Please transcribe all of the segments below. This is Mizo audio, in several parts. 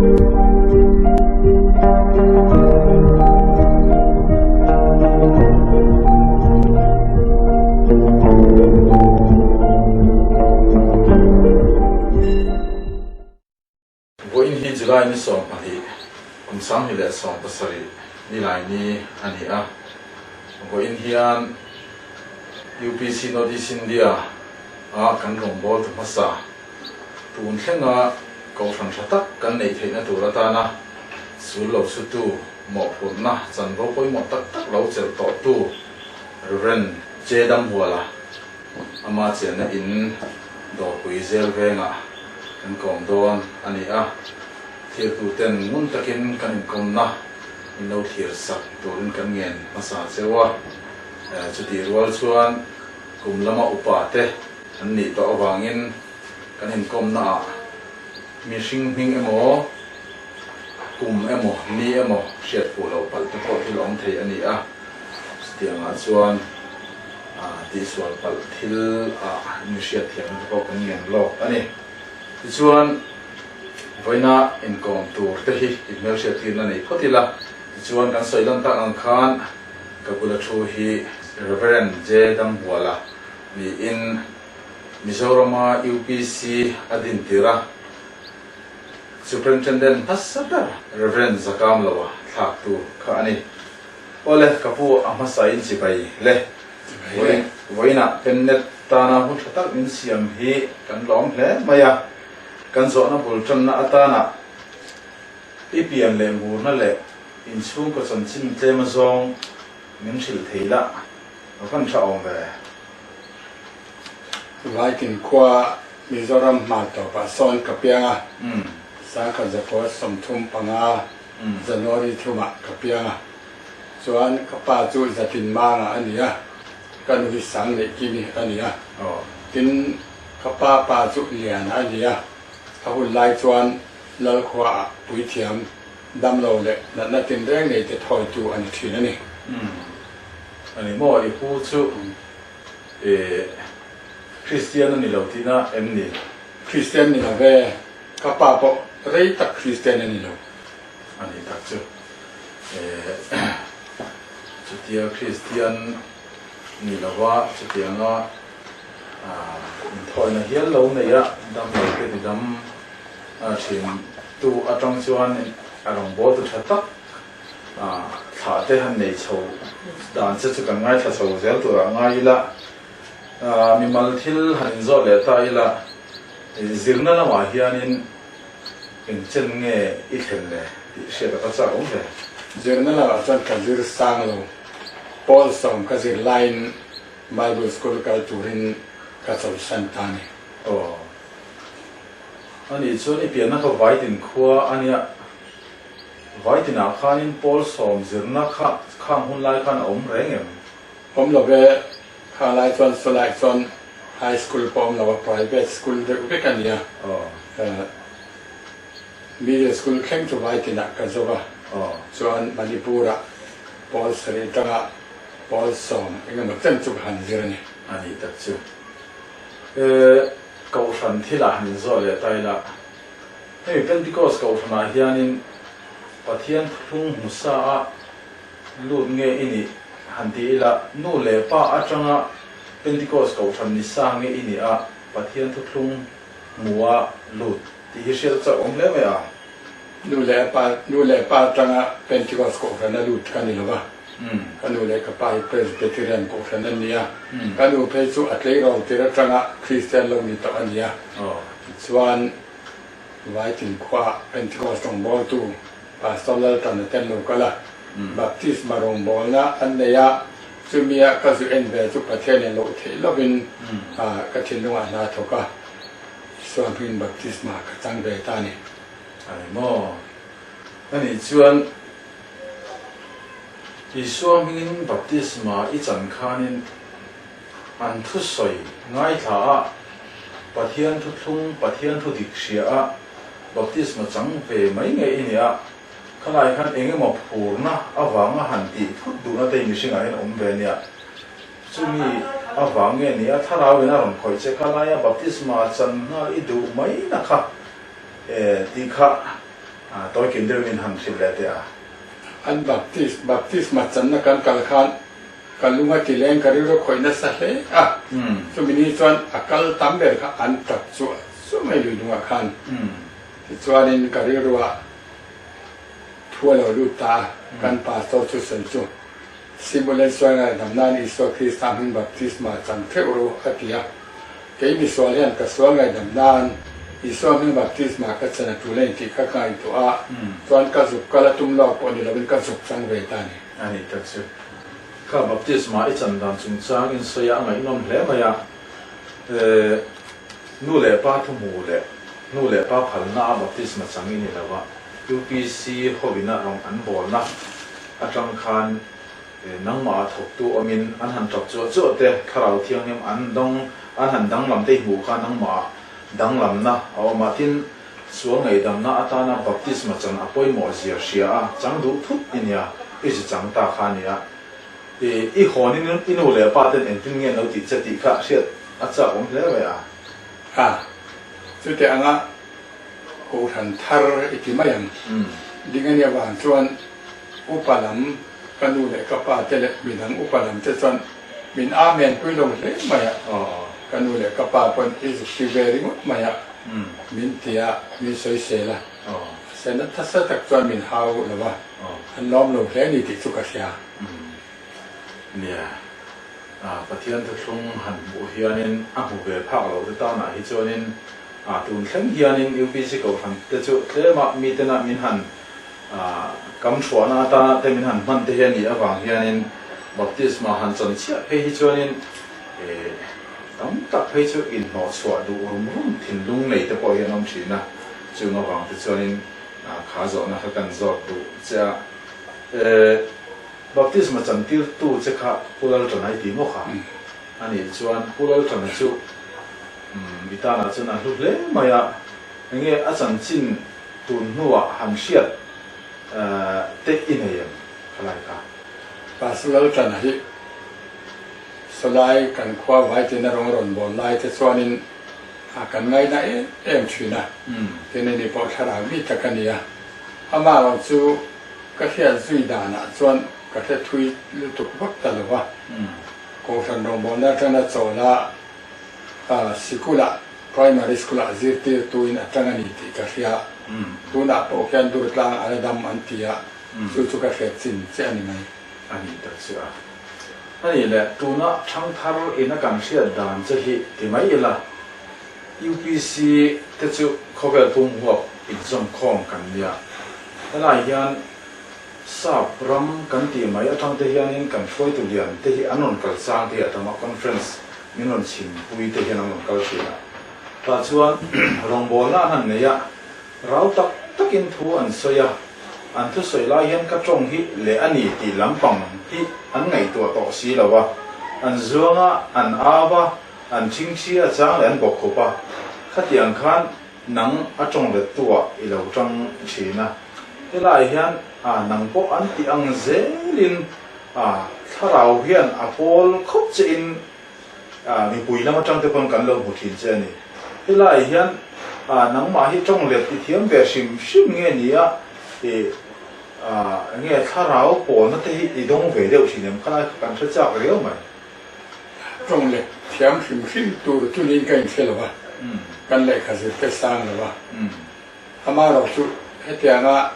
Vawiin hi July ni 12, kum 2017 nilai ni a ni a. Vawiin hian UPC North East India a kan rawngbawltu hmasa tun thlenga kohhran tha tak kan neih theihna tur atana sul lo chhutu mawhphurhna chanvo pawimawh tak tak lo chelh tawhtu Rev. J. Damhuala Ama chenna in Dawrpui zel vengah kan kawm dawn a ni a, thirtuten ngun takin kan inkawmna min lo thlir sak turin kan ngen hmasa cheu a. Chutih rual chuan kum lama upa te an nih tawh avangin kan inkawmnaah mihring hming emaw, kum emaw, ni emaw hriat fuh loh palh te pawh thil awm thei a ni a. Chutiangah chuan tihsual palh thil ah mi hriatthiamna te pawh kan ngen lawk a ni. Tichuan, vawiina inkawm tur te hi i hmelhriattirna nei phawt ila. Tichuan, kan sawi lan tak ang khan ka bula thu hi Reverend J. Dambuala niin Mizorama UPC a dintir a, Superintendent hmasa ber Reverend Zakamloa thlaktu kha a ni. Awle, ka pu a hmasa in chibai le. Vawiinah Pennet tana hun tha tak min siam hi kan lawm hle mai a. Kan zawhna bul tanna atana i pian leh murna leh inchhungkaw chanchin tlem azawng min hrilh thei la, a van tha awm ve. Vaitin khua Mizoram hmar tawpah sawn ka piang a, sangkhat zakua 35 January thumah ka piang a, chuan ka pa chu Zatin Manga a ni a, ka nu hi Sangneihkimi a ni a, tin ka pa pa chu Liana a ni a, a hun lai chuan Lalkhuaah puithiam damlo leh natna tinreng nei te thawitu a ni thin a ni. A ni maw i pu chu i Kristian a ni lo tihna em ni? Kristian ni lo ve, ka pa pawh rei tak Kristian a ni lo. A ni tak chu. Chutia Kristian ni lova chutianga inthawina hial lo nei a, dam lo te ti dam thin tu atang chuan a rawngbawltu tha tak thlah te han nei chho dan che chu kan ngaithla chho zel turah ngai ila. Mimal thil han inzawt leh ta ila, zirna lamah hianin eng chen nge i thlen le tih hriat a ka chak awm ve. Zirna lamah chuan ka zir sang lo. Paul sawm ka zir laiin Bible school kal turin ka chawlhsan ta a ni. Aw. Anih chuan i pianna kha Vaitin khua a nia. Vaitinah khanin Paul sawm zirna kha khang hun lai khan a awm reng em? Awm lo ve, kha lai chuan sawlai chuan high school pawh awm lo a, private school deuh vek a nia. Middle school thleng chu Vaitinah ka zo a, chuan Manipur-ah pawl sarih atanga pawl 10 engemaw chen chu ka han zir a ni. A nih tak chu. Kohhran thilah han inzawh leh ta ila, hemi Pentecost kohhranah hianin Pathian thuthlung hmu sa a, Lut nge i nih? Han ti ila, nu leh pa atanga Pentecost kohhran ni sa nge i nih a, Pathian thuthlung hmu a lut tih hi hriat a chauh awm hle mai a. Nu leh pa, nu leh pa atanga Pentecost kohhran a lut ka ni lo va, ka nu leh ka pa hi Presbyterian kohhran an ni a, ka nu phei chu a tleirawl tir atanga Kristian lo ni tawh a ni a, tichuan Vaitin khuaah Pentecost rawngbawltu Pastor Laltana te an lo kal a, Baptisma rawngbawlna an nei a, chumia ka zu en ve chu Pathian in loh theih lovin ka thinlungah hna thawk a, Isua hmingin Baptisma ka chang ve ta a ni. A ni maw? A nih chuan Isua hmingin Baptisma i chan khanin an thusawi ngaithla a, Pathian thuthlung, Pathian thu dik hria a, baptisma chang ve mai nge i nia, khalai khan eng emaw phurna avanga han tih thut duhna te i mihringah hian awm ve nia. Chumi avang nge nia thlarau in a rawn khawih che kha laia baptisma chan nghal i duh mai na kha e tih kha. Tawikim deuhin min han hrilh leh teh a. An baptist, baptisma channa kan kal khan ka lung a ti leng ka rilru khawih nasa hle a. Chumi ni chuan a kal tam ber kha an tap chuah chuah mai lui lungah khan. Tichuanin ka rilruah thu a lo lut ta a, kan pastor chu sawi chu, Simulen sual ngaihdam nan Isua Krista hming baptisma chang theuh ru a ti a. Kei misual hian ka sual ngaihdam nan Isua hming baptisma ka chen a tul a intih kha ka ngaihtuah a, chuan ka zuk kal a tum lawk pawh ni lovin ka zuk chang ve ta a ni. A ni tak chu. Kha baptisma i chan dan chungchang in sawi a, a ngaihnawm hle mai a. Nu leh pa thuhmu leh nu leh pa phalna a baptisma chang i ni lo a. UPC hovina rawng an bawlna atang khan nangmah ah thawktu awmin an han tap chuah chuah te, Thlarau Thianghlim an dawng an han danglam te i hmuh kha nangmah ah danglamna a awm a, tin sual ngaihdamna atana baptisma chan a pawimawh zia hria a chang duh thut i nia, i zu chang ta kha a nia. I hawn in i nu leh pa ten engtin nge an lo tih che tih kha hriat a chak awm hle mai a. A, chutiang anga Kohhran thar i ti mai ang. Ding a nih avang chuan upa lam ka nu leh ka pa te leh midang upa lam te chuan min amen pui lo hle mai a. Ka nu leh ka pa pawn i zuk ti ve ringawt mai a, min ti a, min sawisel a. Mahse nasa tak chuan min hau lo a, an lawm lo hle a ni tih chu ka hria. Nia, Pathian thuthlung han hmuh hianin a hmu ve phak loh te tanah hi chuanin A tun thleng hianin UPC Kohhran te chu tlema mitena min han kam chhuahna atana te min han hman te hi a nih avang hianin baptisma han chan chiah phei hi chuanin tam tak phei chu inhnawh chhuah duh rum rum thinlung nei te pawh hi an awm thin a, chung avang te chuanin kha zawhna kha kan zawt duh che a. Baptisma chantirtu che kha Pu Laltanai tih maw kha? A nih chuan Pu Lalṭana chu i tanah chuan a hlu hle mai a, enge a chanchin tun hnuah han hriat te i nei em khalai kha? Pastor Lalṭana hi sawlai kan khua Vaitin a rawng a rawn bawl lai te chuanin kan ngaina em em ṭhin a, tin ani pawh thlarau mi tak a ni a, amah erawh chu ka hriat zui danah chuan ka hre thui lutuk vak ta lo va. Kohhran rawngbawlna atanga chawla sikulah, primary school-ah zirtirtuin a tang a ni tih ka hria. Tunah pawh khian Durtlang a la dam an ti a, chu chu ka hriat chin che a ni mai. A nih tak chu a. A nih leh, tuna thangthar ina kan hriat dan che hi ti mai ila, UPC te chu khawvel pum huap inzawmkhawm kan nia. Helai hian Sap ram kan tih mai atang te hianin kan hruaitu lian te hi an rawn kal chang te hi a tam a, conference min rawn chhimpui te hian an rawn kal thin a. Tah chuan rawngbawlna an han nei a, rau tak takin thu an sawi a, an thusawi lai hian ka tawng hi leh a ni tih lampang hi an ngaihtuah tawh si lo a, an zuang a, an au a, an thingthi a chang leh an bawkkhup a, khatiang khan Nang a tawng lettu-ah i lo tang thin a, helaiah hian a nang pawh an tih ang zelin a thlarau hian a pawl khawp che in a mipui lam atang te pawn kan lo hmu thin che a ni. Helaiah hian a nangmah hi tawng let i thiam ve hrim hrim nge ni a, i a nge thlarau pawlna te hi i dawng ve deuh thin em khalai kha kan hre chak riau mai. Tawng leh thiam hrim hrim tur chu niin ka inhre lo a, kan lehkha zir te sang lo a. Amaherawh chu hetianga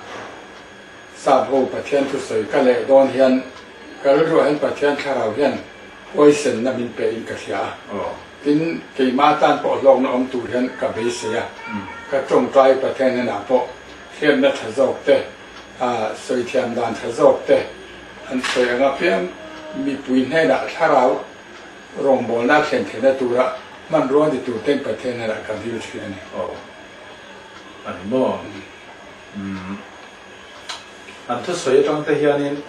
Sap ho Pathian thusawi ka leh dawn hian ka rilruah hian Pathian thlarau hian huaisenna min pe in ka hria a. Tin, keimah atan pawh hlawkna awm tur hian ka beisei a. Ka tawngtai Pathian hnenah pawh hriatna tha zawk te, sawi thiam dan tha zawk te an sawi ang apiang mipui hnenah thlarau rawngbawlna a thlen theihna tura hmanrua ni tur ten Pathian hnenah ka dil thin a ni. Aw a ni maw? Umm an thusawi atang te hianin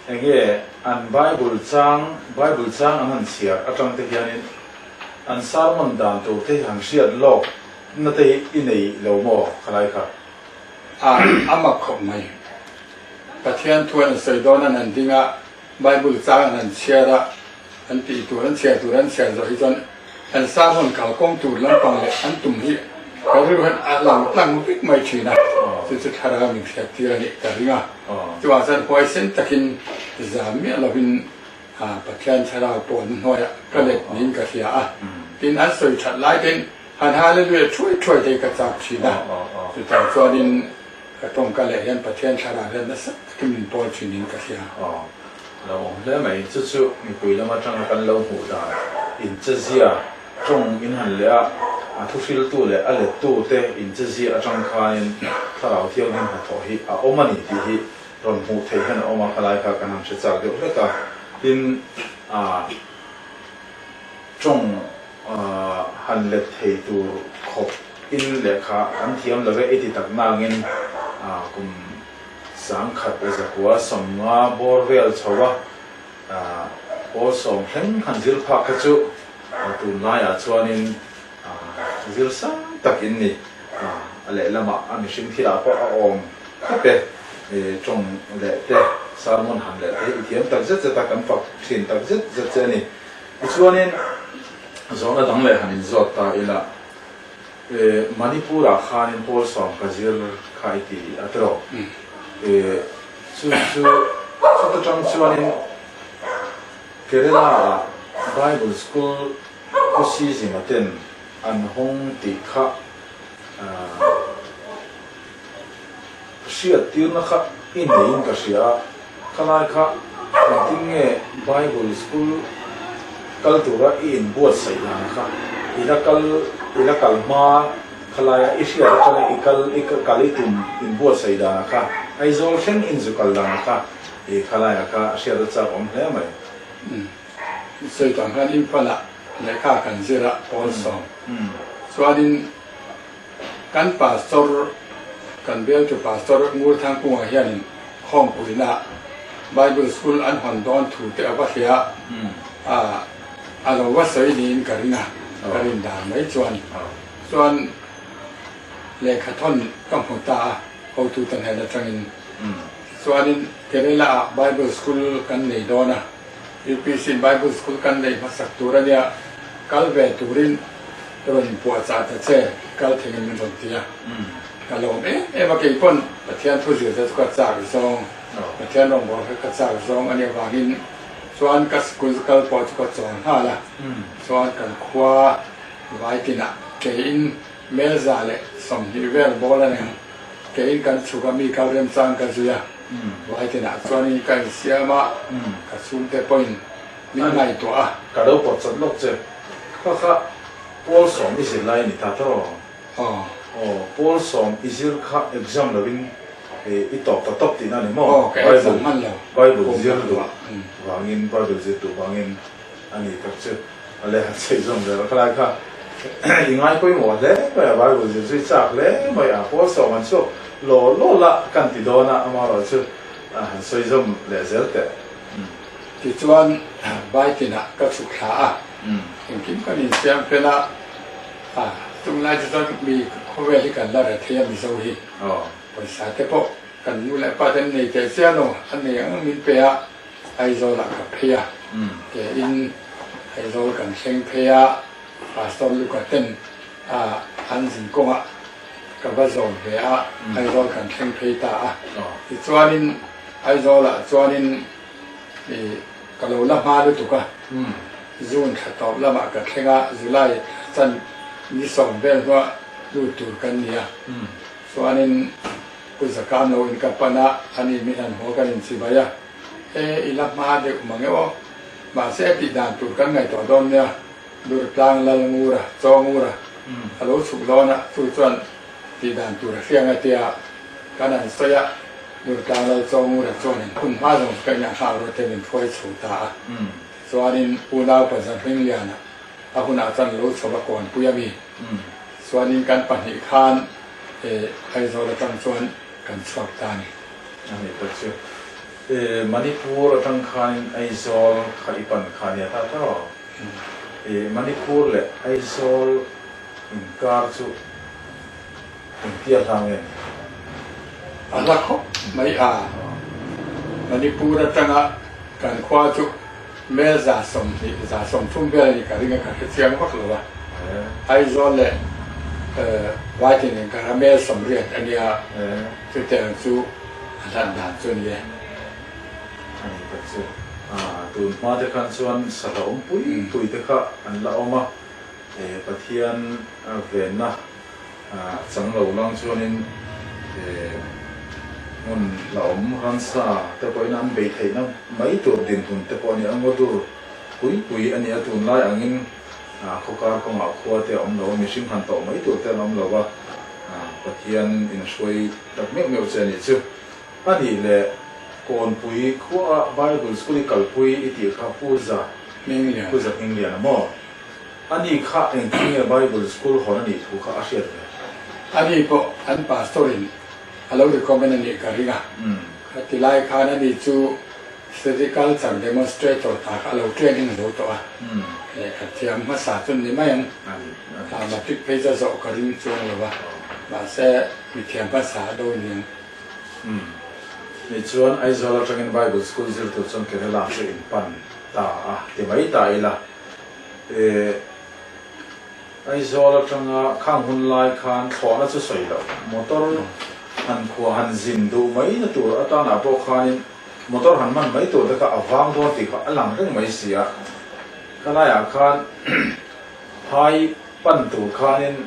enge an Bible chang Bible chang an han chhiar atang te hianin an sermon dan tur te hi han hriat lawk na te hi i nei lo maw khalai kha? A a mak khawp mai. Pathian thu an sawi dawn an han ding a, Bible chang an han chhiar a, an tih tur an chhiar tur an chhiar zawh hi chuan an sermon kalkawng tur lampang leh an tum hi ka rilru hian a lo tlang vek mai thin a. Chu chu thlarau min hriat tir a nih ka ring a. Chuvang chuan huaisen takin zam miah lovin Pathian thlarau pawn hnuaiah ka let niin ka hria a. Tin, an sawi that lai ten han Hallelujah thuai thuai te hi ka chak thin a. Chutah chuanin ka tawngka leh hian Pathian thlarau hian nasa takin min pawl thin niin ka hria. Lo awm hle mai. Chu chu mipui lam atanga kan lo hmuh dan inchezia tawng in han leh a, a thuhriltu leh a lettu te inchezia atang khanin Thlarau Thianghlim hnathawh hi a awm a ni tih hi rawn hmuh theih hian a awm a, khalai kha kan han hre chak deuh hlek a. Tin, ah tawng han let thei tur khawp in lehkha an thiam lo e i ti tak nangin kum 1950 bawr vel chho a, pawl sawm thleng han zir phak kha chu tunlaiah chuanin zir sang tak in ni. A lehlamah a mihring thilah pawh a awm khawp e. Tawng leh te, sermon han leh te hi i thiam tak zet zet a, kan fak thin tak zet zet che a ni. Tichuanin zawhna dang leh han inzawt ta ila. Manipur ah khanin pawl sawm ka zir kha i ti a tiraw? Chu chu chuta tang chuanin Kerala ah Bible School Kusi Zima ten an hawng tih kha Hriat tirna kha i neiin ka hria a, khalai kha engtin nge Bible school kal tura i inbuatsaih dan kha i la kal i la kal hma khalaia i hriat atanga i kal i kal i tum inbuatsaih danah kha Aizawl thleng in zu kal danah kha i khalaia kha hriat a chak awm hle mai. Sawi tawh ang khan Imphal-ah lehkha kan zir a, pawl sawm chuanin Kan Pastor, kan bialtu Pastor Ngurthangkunga hianin khawmpuina Bible School an hawn dawn thu te a va hria a, a lo va sawi niin ka ring a, ka rin dan mai chuan. Chuan lehkha thawn ka hmu ta a, hotute hnen atangin. Tichuanin Kerala-ah Bible School kan nei dawn a, UPC-in Bible School kan neih hmasak tur a nia, kal ve turin rawn inpuahchah ta che, kal theiin min rawn ti a. Ka lawm em em a, kei pawn Pathian thu zir te chu ka chak zawng, Pathian rawngbâwl kha ka chak zawng a nih avangin chuan ka school kal pawh chu ka chawl nghal a, chuan kan khua Vaikinah keiin Melza leh 20 vel bawl a nia, keiin kan chhuk a, mi kal remchang ka zui a. Vaitinah chuanin ka insiam a, ka chhungte pawhin min ngaihtuah a. Ka lo pawt chawt lawk che. Kha kha Pawl sawm i zir lai a ni ta tawh. Aw. Aw, Pawl sawm i zir kha exam lovin i tawp ta tawp tihna a ni maw? Aw, ka exam hman lo. Bible zir duh vangin, Bible zir duh vangin a ni tak chu. A leh han sawi zawm zel a, khalai kha i ngai pawimawh hle mai a, Bible zir zui chak hle mai a, Paul sawm an chhuak law law la kan ti dawn a, amaherawhchu han sawi zawm leh zel teh. Tichuan Baitinah ka chhuk thla a, engkim kan insiam fel a, tunglai chu chuan mi khawvel hi kan la re thei a Mizo hi, pawisa te pawh kan nu leh pa te an nei teh chiah lo, an nei ang ang min pe a, Aizawlah ka phei a, tiin Aizawl kan thleng phei a, Pastor Luka ten an zin kawngah ka va zawm ve a, Aizawl kan thleng phei ta a. Tichuanin Aizawlah chuanin ka lo la hma lutuk a, June thla tawp lamah ka thleng a, July chan ni sawm vel hnuah lut tur kan ni a, chuanin Pu Zakam lo in ka pan a, ani min han haw kan inchibai a. E, i la hma deuh mang e aw. Mahse a tih dan tur kan ngaihtuah dawn nia, Durtlang Lal Ngura, Chaw Ngura, a lo chhuk dawn a, chu chuan tih dan tur a hria ngai tia kan han sawi a, Durtlang Lal Chaw Ngura chuanin hun hma zawng chu ka inah nghak rawh te min hruai chho ta a. Tichuanin unau pa Zahmingliana a hunah chuan a lo chho va kawnpui a mi. Tichuanin kan pahnih khan e Aizawl atang chuan kan chhuak ta a ni. A nih tak chu. E Manipur atang khanin Aizawl kha i pan kha nia ta ta rawh. E Manipur leh Aizawl inkar chu engtia hla nge ni? A hla khawp mai a. Manipur atanga kan khua chu mel 20, 30 vel a ni ka ring a, ka hre chiang vak lo a. Aizawl leh. Vaitin inkar a mel 80 a nia, chutiang chu a hlat dan chu a ni e. A ni tak chu. Tun hma te khan chuan sahla awm pui pui te kha an la awm a, Pathian venna chang lo lang chuanin hmun la awm ransa te pawhin an bei theihna mai tur dinhmun te pawh a ni a, ngaw dur pui pui a ni a, tunlai angin Khaw kar kawngah khua te a awm lo a, mihring han tawh mai tur te an awm lo a, Pathian in a hruai tak meuh meuh che a nih chu. A nih leh Kawnpui khuaah Bible School i kalpui i tih kha Pu Za Pu Za Hmingliana maw? A ni kha engtin nge Bible School hawn a nih thu kha a hriat ve? A ni pawh an pastor in a lo recommend a nih ka ring a, khati lai khan a ni chu Sericulture demonstrator ta kha a lo training zo tawh a, lehkha thiam hmasa chu ni mai ang. Matric phei chu a zawh ka ring chuang lo va, mahse mi thiam hmasa a do ni ang. Ni chuan Aizawl atangin Bible School zir tur chuan Kerala chu in pan ta a ti mai ta ila. Aizawl atanga khang hun lai khan thlawhna chu sawi loh, motor han khuah han zin duh mai na tur atanah pawh khanin motor han man mai tur te kha a vang dawn tih kha a lang reng mai si a. Ka laiah khan phai pan tur khanin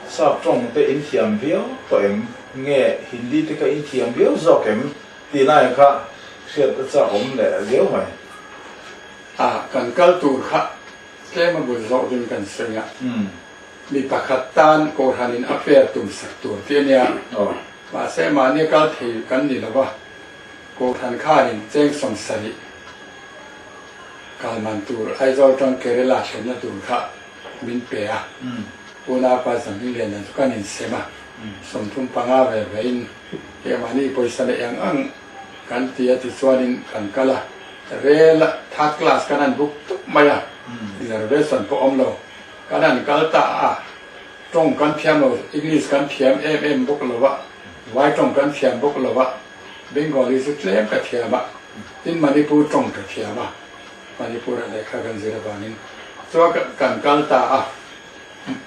sap tawng te in thiam viau tawh em? Nge Hindi te kha in thiam viau zawk em? Tih laiah kha hriat a chak awm leh viau mai. A, kan kal tur kha Tlem a bul zawh ding kan sawi a, mi pakhat tan Kohhranin a fair tum sak tur tih a nia. Mahse mahni kal thei kan ni lo va, Kohhran khanin cheng 70 kal man tur Aizawl tang Kerala thlenna tur kha min pe a. Unaupa Zahmingliana chu kan insem a, 35 ve vein keimahni pawisa neih ang ang Kan ti a tichuanin kan kal a, rel a third class kan han book tup mai a, reservation pawh awm lo. Kan han kal ta a, tawng kan thiam lo, English kan thiam em em bawk lo a, Vai tawng kan thiam bawk lo a, Bengali chu tlem ka thiam a, tin Manipur tawng ka thiam a, Manipur ah lehkha kan zir avangin chuan kan kal ta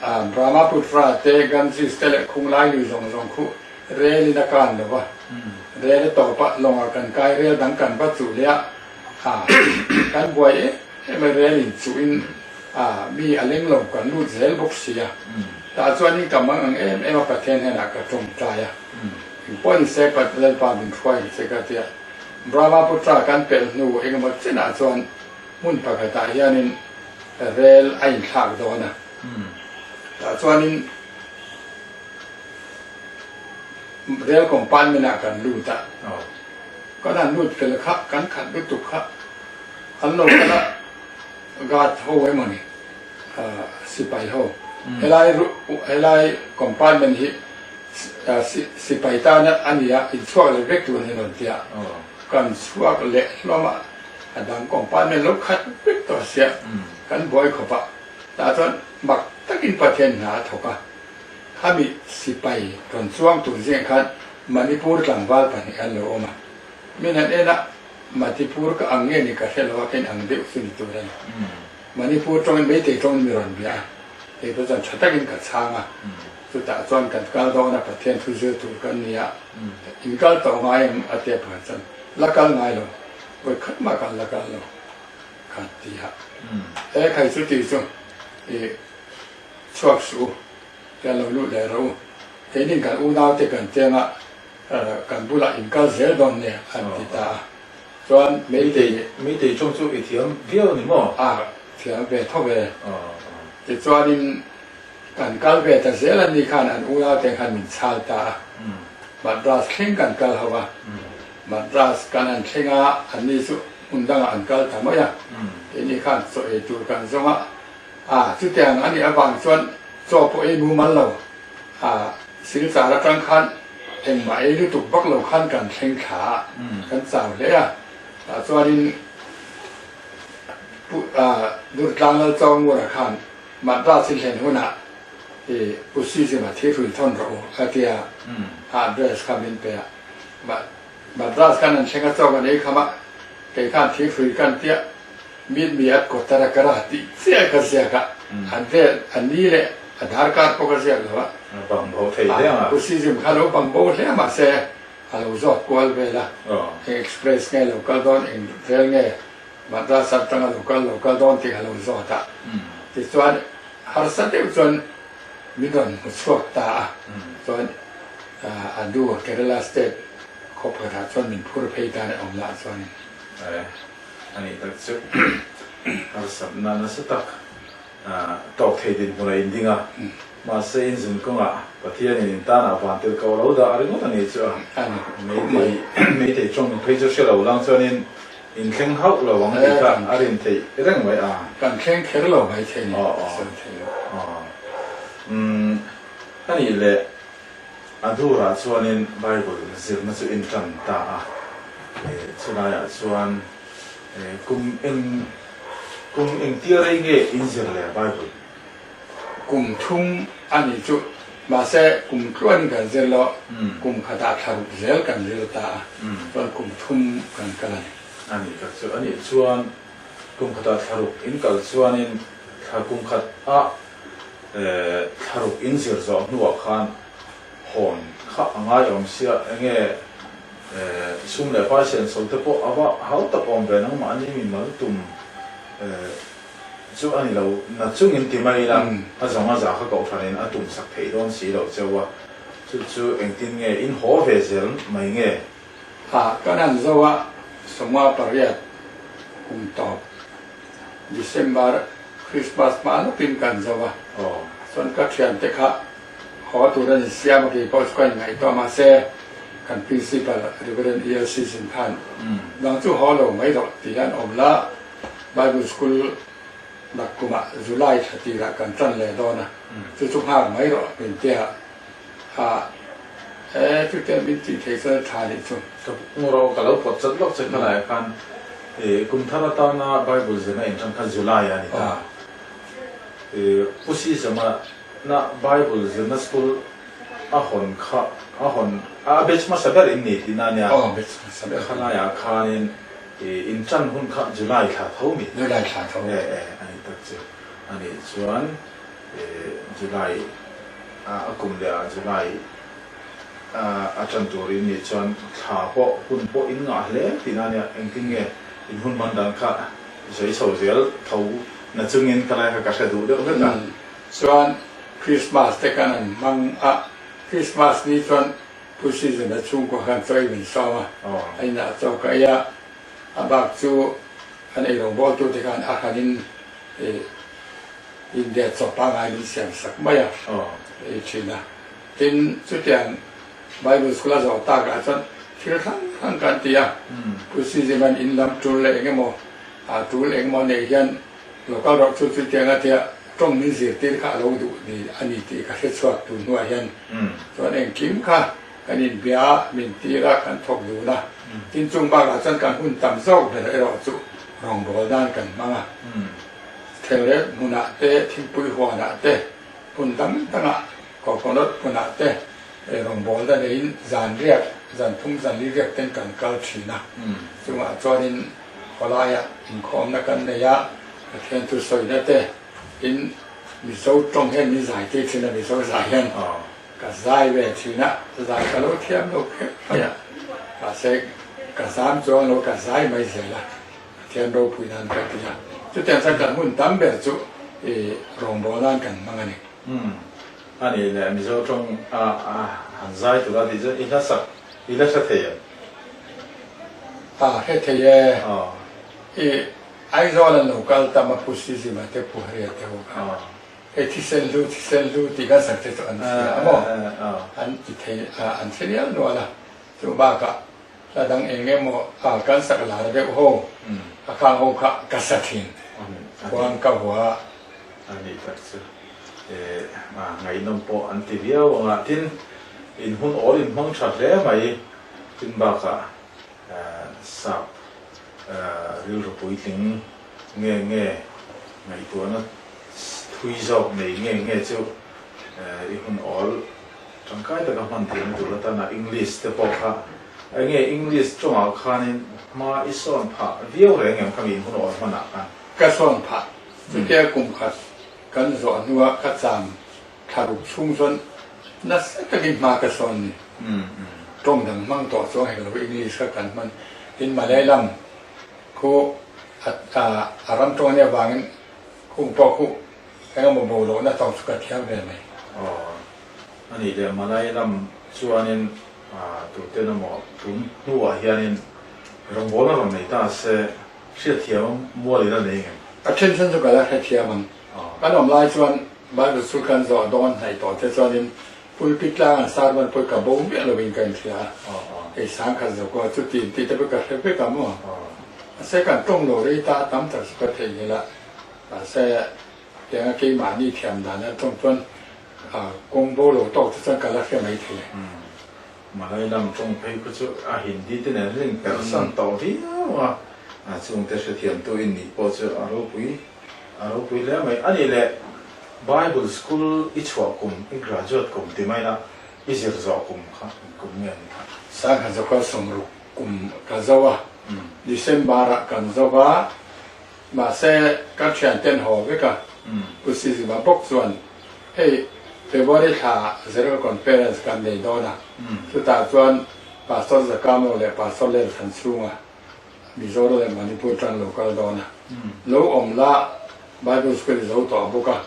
a, Brahmaputra te, Ganges te leh Khunglai lui zawng zawng khu Rel in a kan lo va, rel a tawp a, lawngah kan kai rel dang kan va chuh leh a, a kan buai em em a, rel in chuh in a mi a leng lo kan lut zel bawk si a, tah chuan in ka mang ang em em a Pathian hnenah ka tawngtai a, engpawh ni se Lalpa min hruai ang che ka ti a, Brahmaputra kan pelh hnu engemaw chenah chuan hmun pakhatah hianin rel a inthlak dawn a, tah chuanin. Rail compartment ah kan lut a, kan han lut fel kha kan khat lutuk kha an lo kal a, guard ho emawni sipai ho helai helai compartment hi sipai tan a ni a inchhuak leh vek tur a ni rawn ti a, kan chhuak leh hlawm a, a dang compartment lo khat vek tawh sia kan buai khawp a, tah chuan mak takin Pathian hna a thawk a. Khami sipai rawn chuang tur zingah khan Manipur tlangval pahnih an lo awm a. Min han en a, Matipur ka ang nge ni ka hre lo a, ka in ang deuh chu ni tur a ni. Manipur tawngin Meitei tawngin mi rawn bia a, kei pawh chuan tha takin ka chhang a. Chutah chuan kan kal dawn a, Pathian thu zir tur kan ni a, in kal tawh ngai em a tia pakhat chuan, la kal ngai lo, vawi khat mah kan la kal lo ka ti a. He khai chu tih chu i chhuak suh u, kan lo lut leh rawh u, keinin kan unaute kan cheng a, kan bulah in kal zel dawn nia an ti ta a, chuan Meitei. Meitei tawng chu i thiam viau a ni maw? A thiam ve tho ve. Tichuanin kan kal ve ta zel a ni khan an unaute khan min chhal ta a, Madras thleng kan kal ho a, Madras kan han thleng a, anni chu hmun dangah an kal ta mai a, keini khan chaw ei tur kan zawng a, A, chutiang a nih avang chuan chaw pawh ei mumal lo. A, silchar atang khan engmah ei lutuk vak lo khan kan thleng thla a, kan chau hle a. Tah chuanin Pu, a, Durtlang Lalchawngmura khan Madras i thlen hunah i Pu Sizima thirhrui thawn rawh u a ti a, a address kha min pe a. Madras khan an thleng a chaw kan ei kham a, kei khan thirhrui kan tia. Meet me at Kottarakara tih chiah ka ziak a, an vel a ni leh. Aadhaar card pawh ka ziak lo a. A bang bo thei hle ang a. Pu Sizim kha lo bang bo hle mahse a lo zawt kual vel a. Eng express nge lo kal dawn, eng rel nge Madras atanga lo kal lo kal dawn tih a lo zawt a. Tichuan harsa deuh chuan min rawn hmu chhuak ta a. Chuan a nu Kerala state khaw pakhatah chuan min phur phei ta a ni awm lah chuanin. A nih tak chu harsatna nasa tak tawk thei dinhmun a inding a, mahse in zun kawngah Pathianin in tanah van tel ko lo dah a ringawt a ni chu a meitei meitei tawng phei chu hre lo lang chuanin in thleng hauh lo ang tih kha a rin theih reng mai a. Kan thleng kher lo mai thei ni ka sawi thei lo. Umm a nih leh a durah chuanin Bible zirna chu in tan ta a, chulaiah chuan Kum eng kum engtia rei nge in zir leh Bible? Kum thum a nih chu. Mahse kum tluanin kan zir lo, kum khatah thla ruk zel kan zir ta a, chuan kum thum kan kal a ni. A nih tak chu. A nih chuan kum khatah thla ruk in kal chuanin thla kum khat ah thla ruk in zir zawh hnuah khan Hawn kha a ngai awm sia, enge sum leh pai senso te pawh a va hau tak awm ve nangmahni mi mal tum chu a ni lo, na chungin ti mai ila a zawng a za kha kohhranin a tum sak theih dawn si lo cheu a, chu chu engtin nge in haw ve zel mai nge? Ha, kan han zo a, 58 kum tawp December Christmas hma lawkin kan zo a, chuan ka thiante kha Haw tur a insiam a kei pawh chu ka inngaihtuah mahse kan Principal Reverend ELC Zin khan dang chu haw lo mai rawh ti hian awm la, Bible School nak kumah July thla tirah kan tan leh dawn a, chu chu nghak mai rawh min tia a, e chutiang min tih thei chuan a tha nih chu. Ka rawh ka lo pawt chat lawk che khalaiah khan kum thar atana Bible zirna intan kha July a ni ta. Pu Sizama Na Bible zirna school a hawn kha a hawn a batch hmasa ber in ni tihna ania. Aw batch hmasa ber. Khalaiah khanin i in tan hun kha July thla tho mi? July thla tho. E e a ni tak chu. A nih chuan e July a kum leh ah July a tan tur in nih chuan thla pawh hun pawh in ngah hle tihna ania. Engtin nge in hun man dan kha i sawi chho zel tho na chungin khalai kha ka hre duh deuh vek a. Chuan Christmas te kan han hmang a, Christmas ni chuan Pu Season a chhungkua khan chaw ei min sawm a, a inah chaw ka ei a, a bak chu an ei rawngbawl tu te khan a hranin India chaw pangngai min siam sak mai a, ei thin a. Tin, chutiang Bible School a zawh tak ah chuan thil hrang hrang kan ti a, Pu Season an in lam tul leh engemaw, tul engemaw neih hian Lo kal rawh chu chutiang a tia tawng min zirtir kha a lo duh ni a ni tih ka hre chhuak tun hnuah hian chuan engkim kha kan inbia a, min tir a, kan thawk dun a. Tin chung bakah chuan kan hun tam zawk ber erawh chu rawngbâwl nan kan hmang a. Thelret hmunah te, thingpui huanah te, hmun dang dangah coconut hmunah te rawngbâwl na neiin zan riak, zan thum zan li riak ten kan kal thin a. Chungah chuanin Khawlaiah inkhawmna kan nei a, Pathian chu sawina te in Mizo tawng hian min zai tir thin a, Mizo zai hian ka zai ve thin a, zai ka lo thiam lo kher mai a, mahse ka zam chuang lo ka zai mai zel a, Pathian ropui nan ka ti a, chutiang chuan kan hun tam ber chu i rawngbâwl nan kan hmang a ni. Umm, a nih leh Mizo tawng a han zai tur a tih chuan i hla sak i la hre thei em? A hre thei e. I Aizawl an lo kal tam a Pu Sizima te Pu Haria te ho kha hei thisen hlu thisen hlu tih kan sak te chu an hria a maw? An ti thei a an hre rial nual a. Chu bakah hla dang eng emaw a kan sak lar deuh ho a khang ho kha ka sa thin. Khuang ka hua. A nih tak chu ngaihnawm pawh an ti viau ang a. Tin, in hun awl in hmang tha hle mai. Tin bakah sap rilru puitling nge nge ngaihtuahna thui zawk nei nge nge chu i hun awl tangkai taka hman theihna tur atana English te pawh kha enge English tawngah khanin hma i sawn phah viau reng em khami in hun awl hmanah khan? Ka sawn phah. Chutia kum khat kan zawh hnua ka cham. Thla ruk chhung chuan nasa takin hma ka sawn ni. Tawng dang hmang tawh chuang hek lo English kha kan hman. Tin Malayalam khu a ram tawng ania vangin khung pawh khu engemaw bo lohna tawng chu ka thiam ve mai. Aw a nih leh Malayalam chuanin tuten emaw tun hnuah hianin rawngbawlna rawn nei ta se hriatthiam mual ila nei ngem? A then then chu ka la hrethiam ang. Kan awm lai chuan Bible school kan zawh dawn hnaih tawh te chuanin pulpit tlang an sermon pawh ka bo miah lovin ka inhria a, hei sangkhat zawk a chuti tih te pawh ka hre vek a maw. Mahse kan tawng lo rei ta tam tak chu ka theihnghilh a, mahse tianga keimahni thiam dan an tawng chuan kawng bo lo tawk te chuan ka la hre mai thei e. Malay lam tawng phei khu chu a Hindi te nen rin persan tawh viau a, chungte hrethiamtu in nih pawh chu a ropui. A ropui hle mai. A nih leh Bible School i chhuah kum, i graduate kum ti mai la, i zir zawh kum kha eng kum nge ni kha? Sangha Zakua sawmruk kum ka zo a, December ah kan zo a, mahse ka thian ten haw vek a, Pu Sizima bawk chuan hei February thla General Conference kan nei dawn a, chutah chuan Pastor Zakamo leh Pastor Lelthanchhunga Mizoram leh Manipur tan lo kal dawn a, lo awm la Bible School i zo tawh bawk a,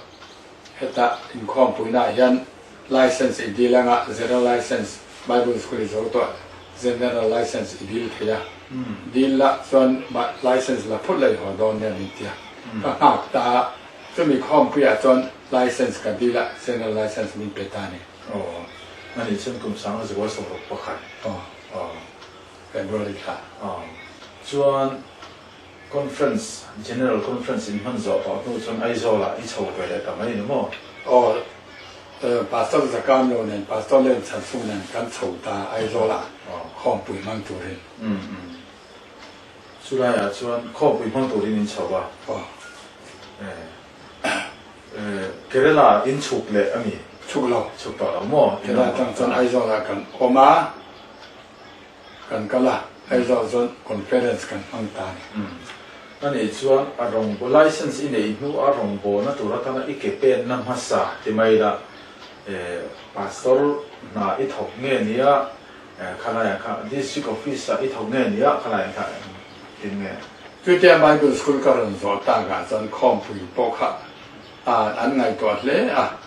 heta inkhawmpuinaah hian License i dil anga General License Bible School i zo tawh General License i dil thei a, dil la chuan License la phut la i haw dawn nia min ti a, ka nghak ta a, chumi khawmpuiah chuan License ka dil a, General License min pe ta a ni. Aw, a nih chuan kum sanga zual 61. Aw. Aw. February thla. Aw. Chuan Conference, General Conference in hman zawh tawh hnu chuan Aizawl-ah i chho ve leh ta mai ni maw? Aw. Pastor Zakamlo nen, Pastor Len Chhansung nen kan chho ta Aizawl-ah khawmpui hmang turin. Umm umm. Chulaiah chuan khawmpui hmang turin in chho a? Aw. Kerala in chhuk leh a mi? Chhuk lo. Chhuk tawh lo maw? Kerala atang chuan Aizawl-ah kan awm a. Kan kal a, Aizawl chuan conference kan hmang ta a ni. A nih chuan a rawngbaw license i neih hnu a rawngbawlna tur atana i ke penna hmasa ti mai la, pastor hna i thawk nge nia khalaiah kha district office ah i thawk nge nia khalaiah kha engtin nge? Chutia Bible school ka rawn zawh takah chuan khawmpui pawh kha an ngaihtuah hle a,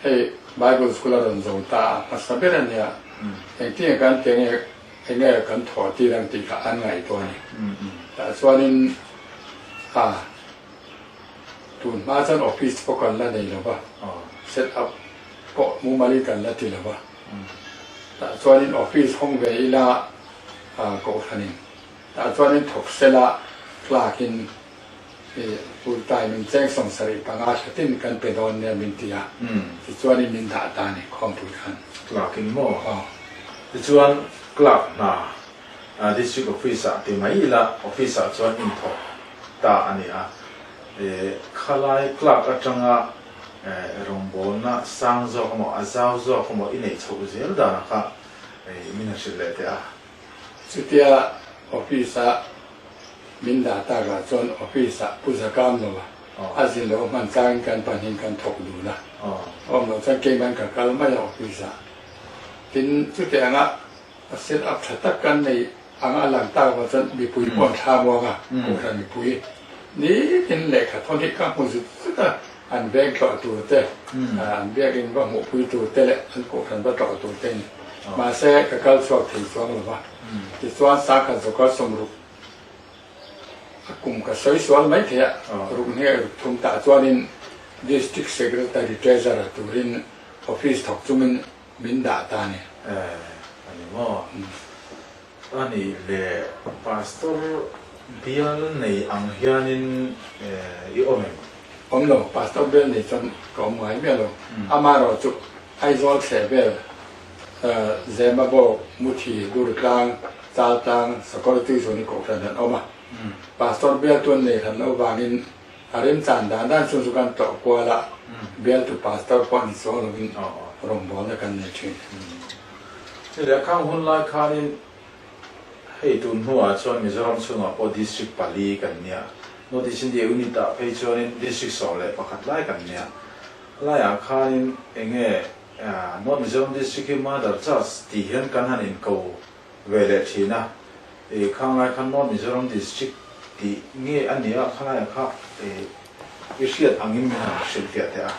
hei Bible school a rawn zo ta a hmasa ber a nia, engtinge kan ti ange enge kan thawh tir ang tih kha an ngaihtuah a ni. Tah chuanin a tun hma chuan office pawh kan la nei lo va, set up pawh mumalin kan la ti lo va, tah chuanin office hawng ve ila kohhranin tah chuanin thawk sela clerk in I full time in cheng 75 thlatin kan pe dawn nia min ti a, tichuanin min dah ta a ni khawmpui khan. Clerk in maw? Aw. Tichuan clerk hna district office ah ti mai ila office ah chuan in thawk ta a ni a, khalai clerk atanga rawngbawlna sang zawk emaw a zau zawk emaw i neih chhoh zel danah kha min han hrilh leh teh a. Chutia office a min dah tak ah chuan office ah Pu Zakam lo a a zin lo hman changin kan pahnih kan thawk dun a, awm loh chuan keiman ka kal mai a office ah. Tin, chuti anga a set up tha tak kan nei anga a lang tak avang chuan mipui pawh an thla muang a, Kohhran mipui nitin lehkha thawn hi ka hmu zut zut a, an veng tlawh tur te, an biakin va hmuhpui tur te leh an kohhran va tlawh tur te a ni. Mahse, ka kal chhuak thei chuang lo va. Tichuan, sangkhat zawkar 60 a kum ka sawi sual mai thei a, ruk hne ruk thum tah chuanin District Secretary Treasurer turin office thawk chungin min dah ta a ni. A ni maw? A nih leh Pastor bial nei ang hianin i awm em? Awm lo, Pastor bial nei chuan ka awm ngai miah lo. Amaherawh chu Aizawl thleh vel Zemabawk, Muthi, Durtlang, Chaltlang, Sakawr Tuizuni Kohhran an awm a. Pastor bialtu an nei hran loh vangin a remchan dan dan chung chu kan tlawh kual a, bialtu Pastor pawh ni chuang lovin rawngbawlna kan nei thin. Hei leh khang hun lai khanin hei tun hnuah chuan Mizoram chhungah pawh District pali kan nia, North East India Unit ah phei chuanin District 11 lai kan nia. Laiah khanin enge North Mizoram District hi Mother Church tih hian kan han inko ve leh thin a, i khang lai khan North Mizoram District tih nge a nia khalaiah kha i hriat angin min han hrilhfiah teh a.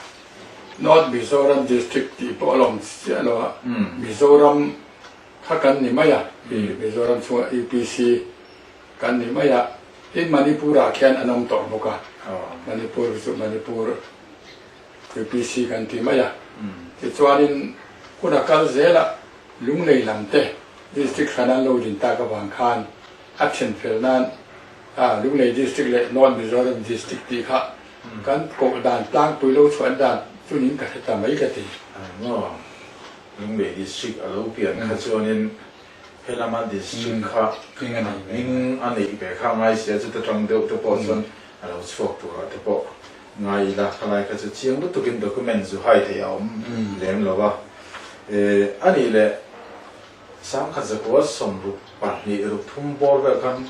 North Mizoram District tih pawh a lawm chiah lo a, Mizoram kha kan ni mai a, i Mizoram chhunga UPC kan ni mai a, tin Manipur ah khian an awm tawh bawk a, Manipur chu Manipur UPC kan ti mai a, tichuanin hun a kal zel a, Lunglei lam te District hran an lo din tak avang khan a then fel nan Lunglei District leh North Mizoram District tih kha kan koh dan tlangpui lo chhuan dan chu ning ka hre ta mai ka ti. Maw? Lunglei District a lo pian kha chuanin helama District kha hming a neih ve kha ngai sia chuta tang deuh te pawh chuan a lo chhuak turah te pawh Ngai ila, khalai kha chu chiang lutukin document zu hai theih a awm lem lo a. A nih leh sangkhat zakua 62 ruk thum bawr vel khan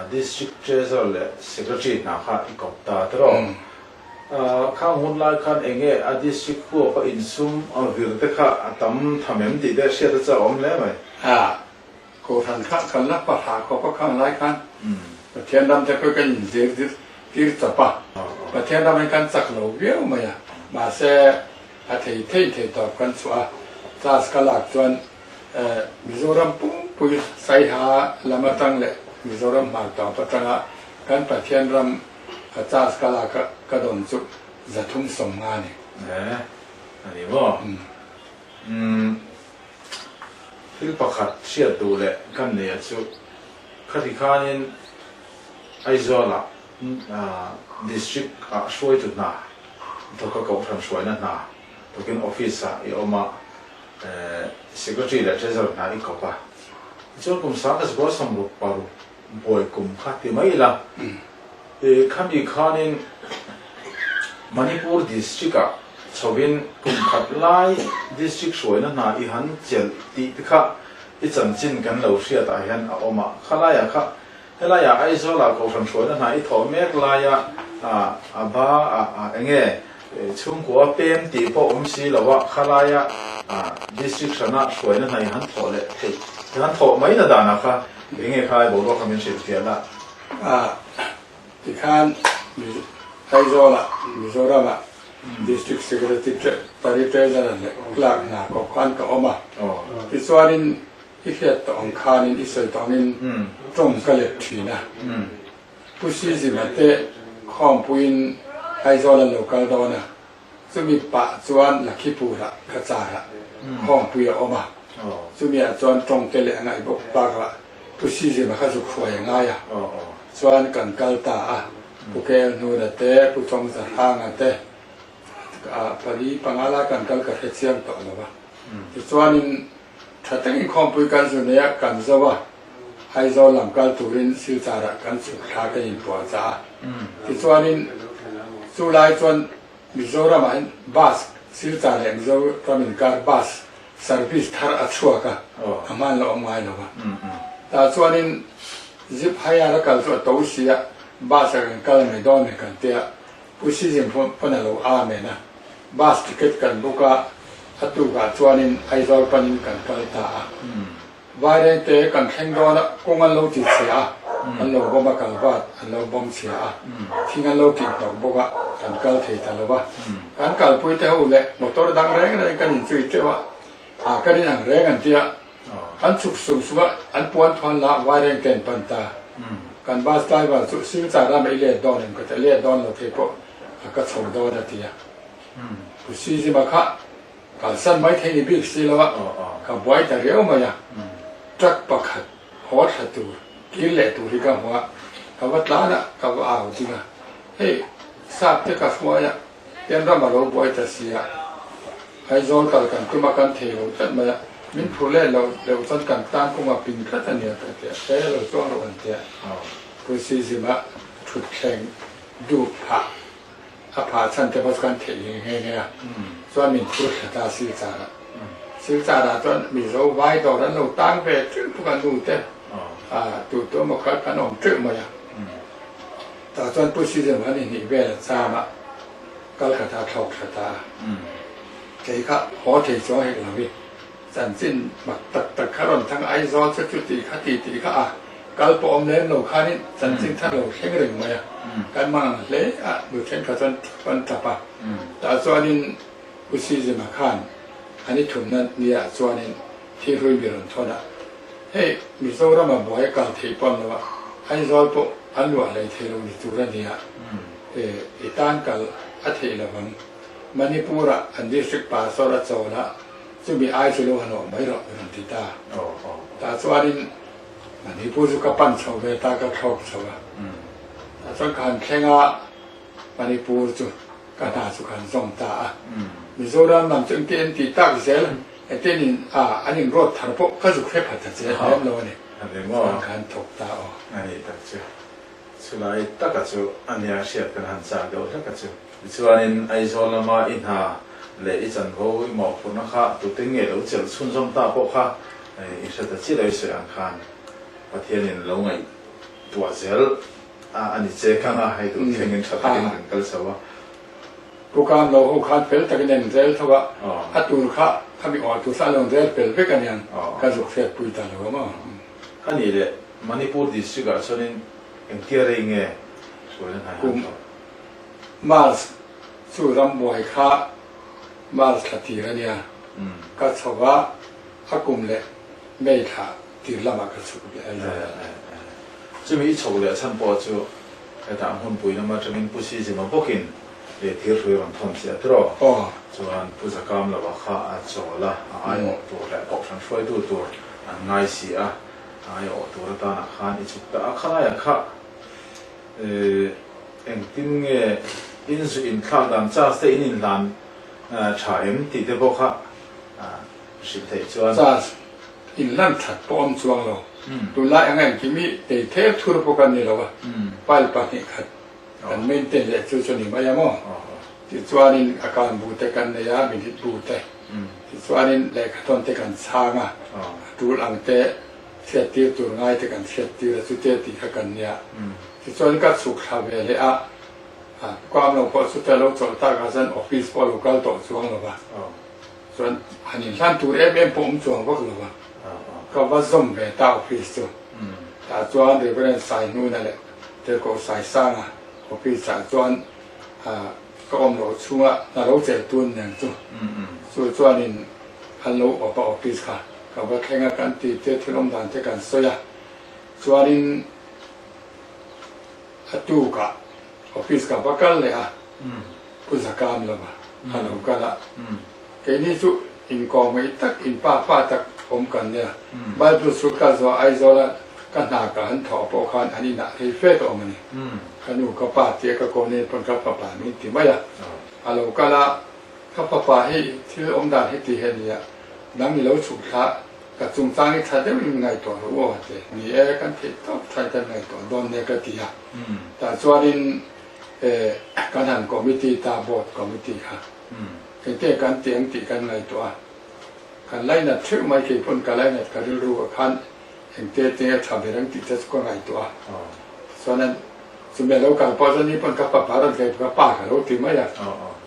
District Treasurer leh Secretary hna kha i kawp ta tiraw? Khang hun lai khan enge a District huap a insum a vir te kha a tam tham em tih te hriat a chak awm hle mai. Kohhran kha kan la pahra khawp a khang lai khan Pathian ram te pawh kan inzir tir chawp a, Pathian ram hi kan chak lo viau mai a, mahse a thei thei thei tawp kan chhuah a, class ka lak chuan Mizoram pumpui Saiha lam atang leh Mizoram hmar tawp atanga kan Pathian ram a class ka lak a ka dawn chu 350 a ni. E, a ni maw? Umm. Thil pakhat hriat duh leh kan nei a chu khati khanin Aizawlah District ah hruaitu hna thawka kohhran hruaina hna thawkin office ah i awm a, Secretary leh Treasurer hna i kawp a. Tichuan kum 1966 buai kum kha ti mai ila, khami khanin Manipur District ah chhovin kum khat lai District hruaina hna i han chelh tih te kha i chanchin kan lo hriat ah hian a awm a, khalaiah kha helaiah Aizawl ah Kohhran hruaina hna i thawh mek laia a ba ah enge chhungkua pem tih pawh awm si lo a, khalaia District hrana hruaina hna i han thawh leh theih i han thawh mai na danah kha enge khalai boruak kha min hrilhfiah la. A tikhan Aizawlah Mizoramah District Secretary Treasurer leh Clerk hna kawp khan ka awm a, tichuanin i hriat tawh ang khanin i sawi tawh angin tawng ka let thin a. Pu Sizima te khawmpuiin Aizawl an lo kal dawn a, chumi pah chuan Lakhipurah ka carah khawmpui a awm a, chumiah chuan tawng te leh a ngaih bawk bakah Pu Sizima kha zuk hruai a ngai a, chuan kan kal ta a, Pu Kelhnuna te, Pu Chawngzahranga te, pali panga lai kan kal ka hre chiang tawh lo a, tichuanin Tha takin khawmpui kan zu nei a, kan zo a, Aizawl lam kal turin Silchar-ah kan chhuk thla ka inpuah chah a. Tichuanin chu lai chuan Mizoramah hian bus, Silchar leh Mizoram inkar bus service thar a chhuak a, a hman la awm ngai lo va. Tah chuanin Zip Hire a kal chu a to si a, bus-ah kan kal mai dawn ni kan tia, Pu Sizim pawn a lo amen a. Bus ticket kan book a, a tukah chuanin Aizawl panin kan kal ta a. Vairengte kan thleng dawn a, kawng an lo ti chhia a, an lo bawm a, kalvat an lo bawm chhia a, thing an lo kih hnawk bawk a, kan kal thei ta lo va. Kan kalpui te ho leh motor dang reng reng kan inchui teuh a, ah kan inang reng an ti a, an chhuk sung sung a, an puan thuan lah Vairengte an pan ta. Kan bus driver chu Silchar rama i let dawn em ka ti a, let dawn lo thei pawh a ka chho dawn a ti a. Pu Sizima kha kalsan mai thei ni bik si lo a, ka buai ta riau mai a. Truck pakhat haw thla tur, kir leh tur hi ka hmu a, ka va tlan a, ka va au ding a. Hei, sap te ka hruai a, tian ram a lo buai ta si a, Aizawl kal kan tum a, kan thei lo tlat mai a, min phur leh loh deuh chuan kan tan kawng a pin tlat a nia ka ti a, he lo chuang rawh an ti a. Pu Sizima thutthleng duh phah a phah chhan te pawh chu kan theih nghe nghe nghe a, chuan min phur thla ta Silchar ah. Silchar ah chuan Mizo vai dawr an lo tang ve teuh bawk a nu te tu tu emaw kha kan awm teuh mai a, tah chuan Pu Sizem han inhnih vel a cham a, Calcutta thlawk thla ta a. Kei kha haw thei chuang hek lo i chanchin mak tak tak kha rawn thang Aizawl chu chuti kha ti tih kha a kal pawh awm lem lo khanin chanchin thar lo thleng reng mai a. Kan mang ang hle a, nu thenkhat chuan thap an tap a. Tah chuanin Pu Sizima khan an i thumna niah chuanin thilhlui mi rawn thawn a, hei Mizorama buai a kal theih pawh an lo a, Aizawl pawh an luah hlei thei lo ni tur a nia, i tan kal a theih lo vang. Manipur-ah an district pastor a chawl a, chumi ai chu lo han awm mai rawh mi rawn ti ta. Tah chuanin Manipur chu ka pan chho ve ta, ka thlawk chho a. Tah chuan ka han thleng a, Manipur chu ka hna chu ka han zawm ta a. Mizoram lam chu engtin an tih tak zel, engtin in a an inruat thar pawh ka zuk hre phat ta che lem lo a ni. Chuan ka han thawk ta aw. A nih tak chu. Chulai taka chu a nia hriat kan han chak deuh hlek a chu. Tichuanin Aizawl lama i hna leh i chanvo i mawhphurhna kha tute nge lo chelh chhunzawm ta pawh kha i hre ta chiah lo i sawi ang khan Pathianin lo ngaihtuah zel a a ni che kang a, hei tur thlengin tha takin kan kal chho a. Pu Kam lo ho khan fel takin an rel tho a, a tur kha khami awh tur kha an lo rel fel vek a niang, ka zuk hriatpui ta lo a maw. A nih leh Manipur district ah chuanin engtia rei nge hruaina hnai han Kum thawk? March chu rambuai kha March thla tir a nia, ka chho a, a kum leh May thla tir lamah ka chhuk leh a ni. Chumi i chhok leh chhan pawh chu hetah hmunpui lam atangin Pu Sizima bawkin leh thirhrui rawn thawn chiah tiraw? Chuan Pu Zakamlova kha a chawl a, a aiawh tur leh kohhran hruaitu tur an ngai si a, a aiawh tur atanah khan i chhuk ta a, khalaiah kha engtin nge in zu inthlak dan charge te in inhlan tha em tih te pawh kha hrilh theih chuan. Charge inhlan that pawh awm chuang lo. Tunlai anga engkim hi ei thel thur pawh kan ni lo a, file 2 khat kan maintain leh chu chu ni mai a maw? Tichuanin account bu te kan nei a, minute bu te, tichuanin lehkhathawn te kan chhang a, a tul ang te chhiattir tur ngai te kan chhiattir a, chute tih kha kan nia. Tichuan ka chhuk thla ve leh a, Kuam lo pawh chute lo chawlh tak ah chuan office pawh a lo kal tawh chuang lo va. Chuan han inhlan tur em em pawh awm chuang vak lo va, ka va zawm ve ta office chu. Tah chuan Reverend Saihnuna leh Tirhkoh Saisanga office ah chuan ka awm loh chhunga hna lo chelh tun nen chu chu chuanin an lo awp a office kha ka va thleng a, kan ti te thil awm dan te kan sawi a, chuanin a tukah office ka va kal leh a, Pu Zakam lova a lo kal a, keini chu inkawmngeih tak, inpa pa tak awm kan nia, Bible school ka zawh Aizawl a ka hna ka han thawh pawh khan an inah rei fe ka awm a ni. Ka nu ka pa tia ka ko nen pawn ka fapa min ti mai a, a lo kal a, ka fapa hei thil awm dan heti hi a nia, nang i lo chhuk thla, ka chungchang i tha deuhin min ngaihtuah rawh aw a ti. Ni e, kan theih tawp thain kan ngaihtuah dawn nia ka ti a, tah chuanin E kan han committee ta board committee kha engte kan ti ang tih kan ngaihtuah a, kan lainat theuh mai kei pawn ka lainat ka rilru ah khan engte te a tha ber ang tih te chu ka ngaihtuah a, chuan an chumi a lo kal pawh chuan ni pawn ka fapa rawn kai ka pa ka lo ti mai a,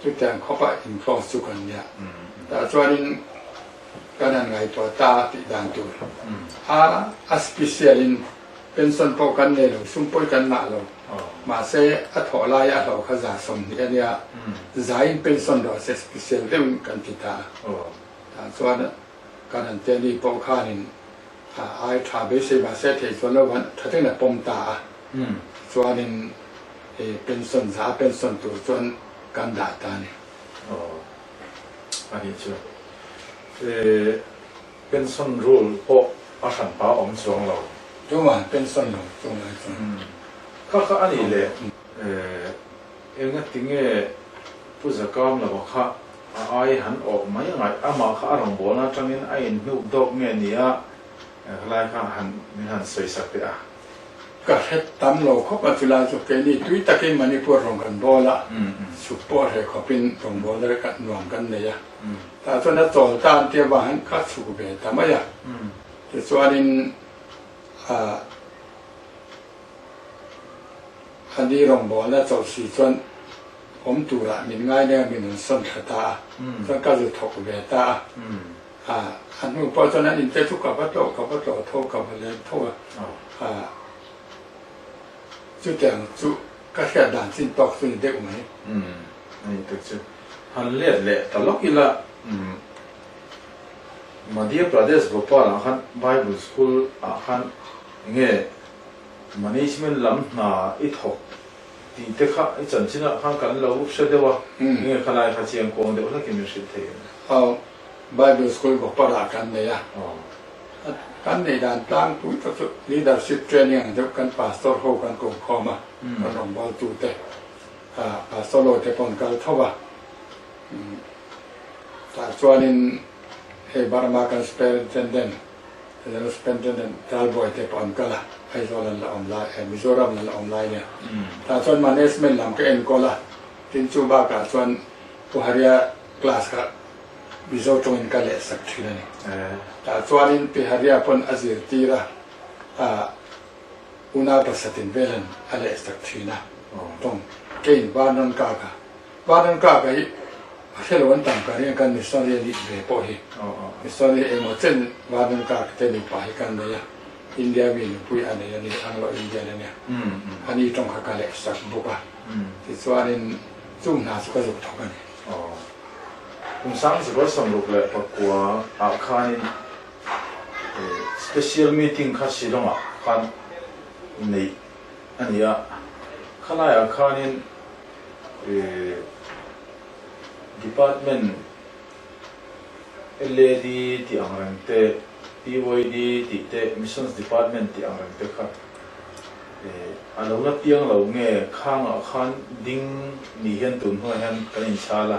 chutiang khawpa in close chu kan nia, tah chuanin kan han ngaihtuah ta tih dan tur a a special in Pension pawh kan nei lo, sum pawi kan ngah lo. Mahse, a thawh laia a hlauh kha 20% a nia, zain pension rawh se special deuhin kan ti ta a. Tah chuan kan han te ni pawh khanin a ai tha beisei mahse thei chuan lo van tha takin a pawm ta a. Tichuanin pension za pension tur chuan kan dah ta a ni. Aw, a nih chu. Pension rule pawh a hran pa awm chuang lo. Tumah pension lo chung lai chuan. Kha kha a nih leh enga tinge Pu Zakam lova kha a ai han awh mai angai amah kha a rawngbawlna atangin a inhnuk dawk nge nia khalai kha han min han sawi sak teh a. Ka hre tam lo khawp a, chulai chu keini tui takin Manipur rawng kan bawl a, chhuk pawh hreh khawpin rawngbawlna kan nuam kan nei a. Tah chuan a chawl ta an tih avang hian ka chhuk ve ta mai a. Tichuanin ah a ni rawngbawlna chawlh si chuan awm turah min ngai nia min rawn sawn thla ta a, chuan ka zu thawk ve ta a. A a hnu pawh chuan an inte chu ka va tlawh ka va tlawh tho ka va leng tho a. A chutiang chu ka hriat dan chin tawk chu ni deuh mai. Umm ani tak chu han let leh ta lawk ila umm Madhya Pradesh Bhopal ah khan Bible School ah khan enge Management lam hna i thawk tih te kha i chanchin ah khan kan lo hre deuh a, enge kha lai kha chiang kuang deuh hlakin min hrilh thei em? Aw, Bible School Bhopal ah kan nei a, kan neih dan tlangpui tak chu Leadership Training ang deuh kan Pastor ho kan kawmkhawm a, kan rawngbawltu te, Pastor lo te pawh an kal tho a, tah chuanin hei Burma kan Superintendent, General Superintendent Talbuai te pawh an kal a, Aizawl an la awm lai, Mizoram an la awm lai nia. Tah chuan Management lam ka enkawl a, tin chu bakah chuan Pu Haria class kha Mizo tawngin ka leh sak thin a ni. Tah chuanin Pi Haria pawn a zirtir a, unau pasatin velan a leh sak thin a, tawng kein Vernon Kaka Vernon Kaka hi a hrelo an tam ka ring a, kan missionary a nih ve pawh hi. Missionary engmaw chen Vernon Kaka te nupa hi kan nei a, India mi nupui a nei a ni, Anglo Indian a nia. Ani tawng kha ka leh sak bawk a, tichuanin chung hna chu ka zuk thawk a ni. Kum 19 60 ah khanin Special meeting kha Shillong ah khan neih a ni a, khalai ah khanin Department LAD tih ang reng te, PYD tih te, Missions Department tih ang reng te kha a lo la piang lo nge khangah khan ding ni hian tun hnuah hian kan inchhal a,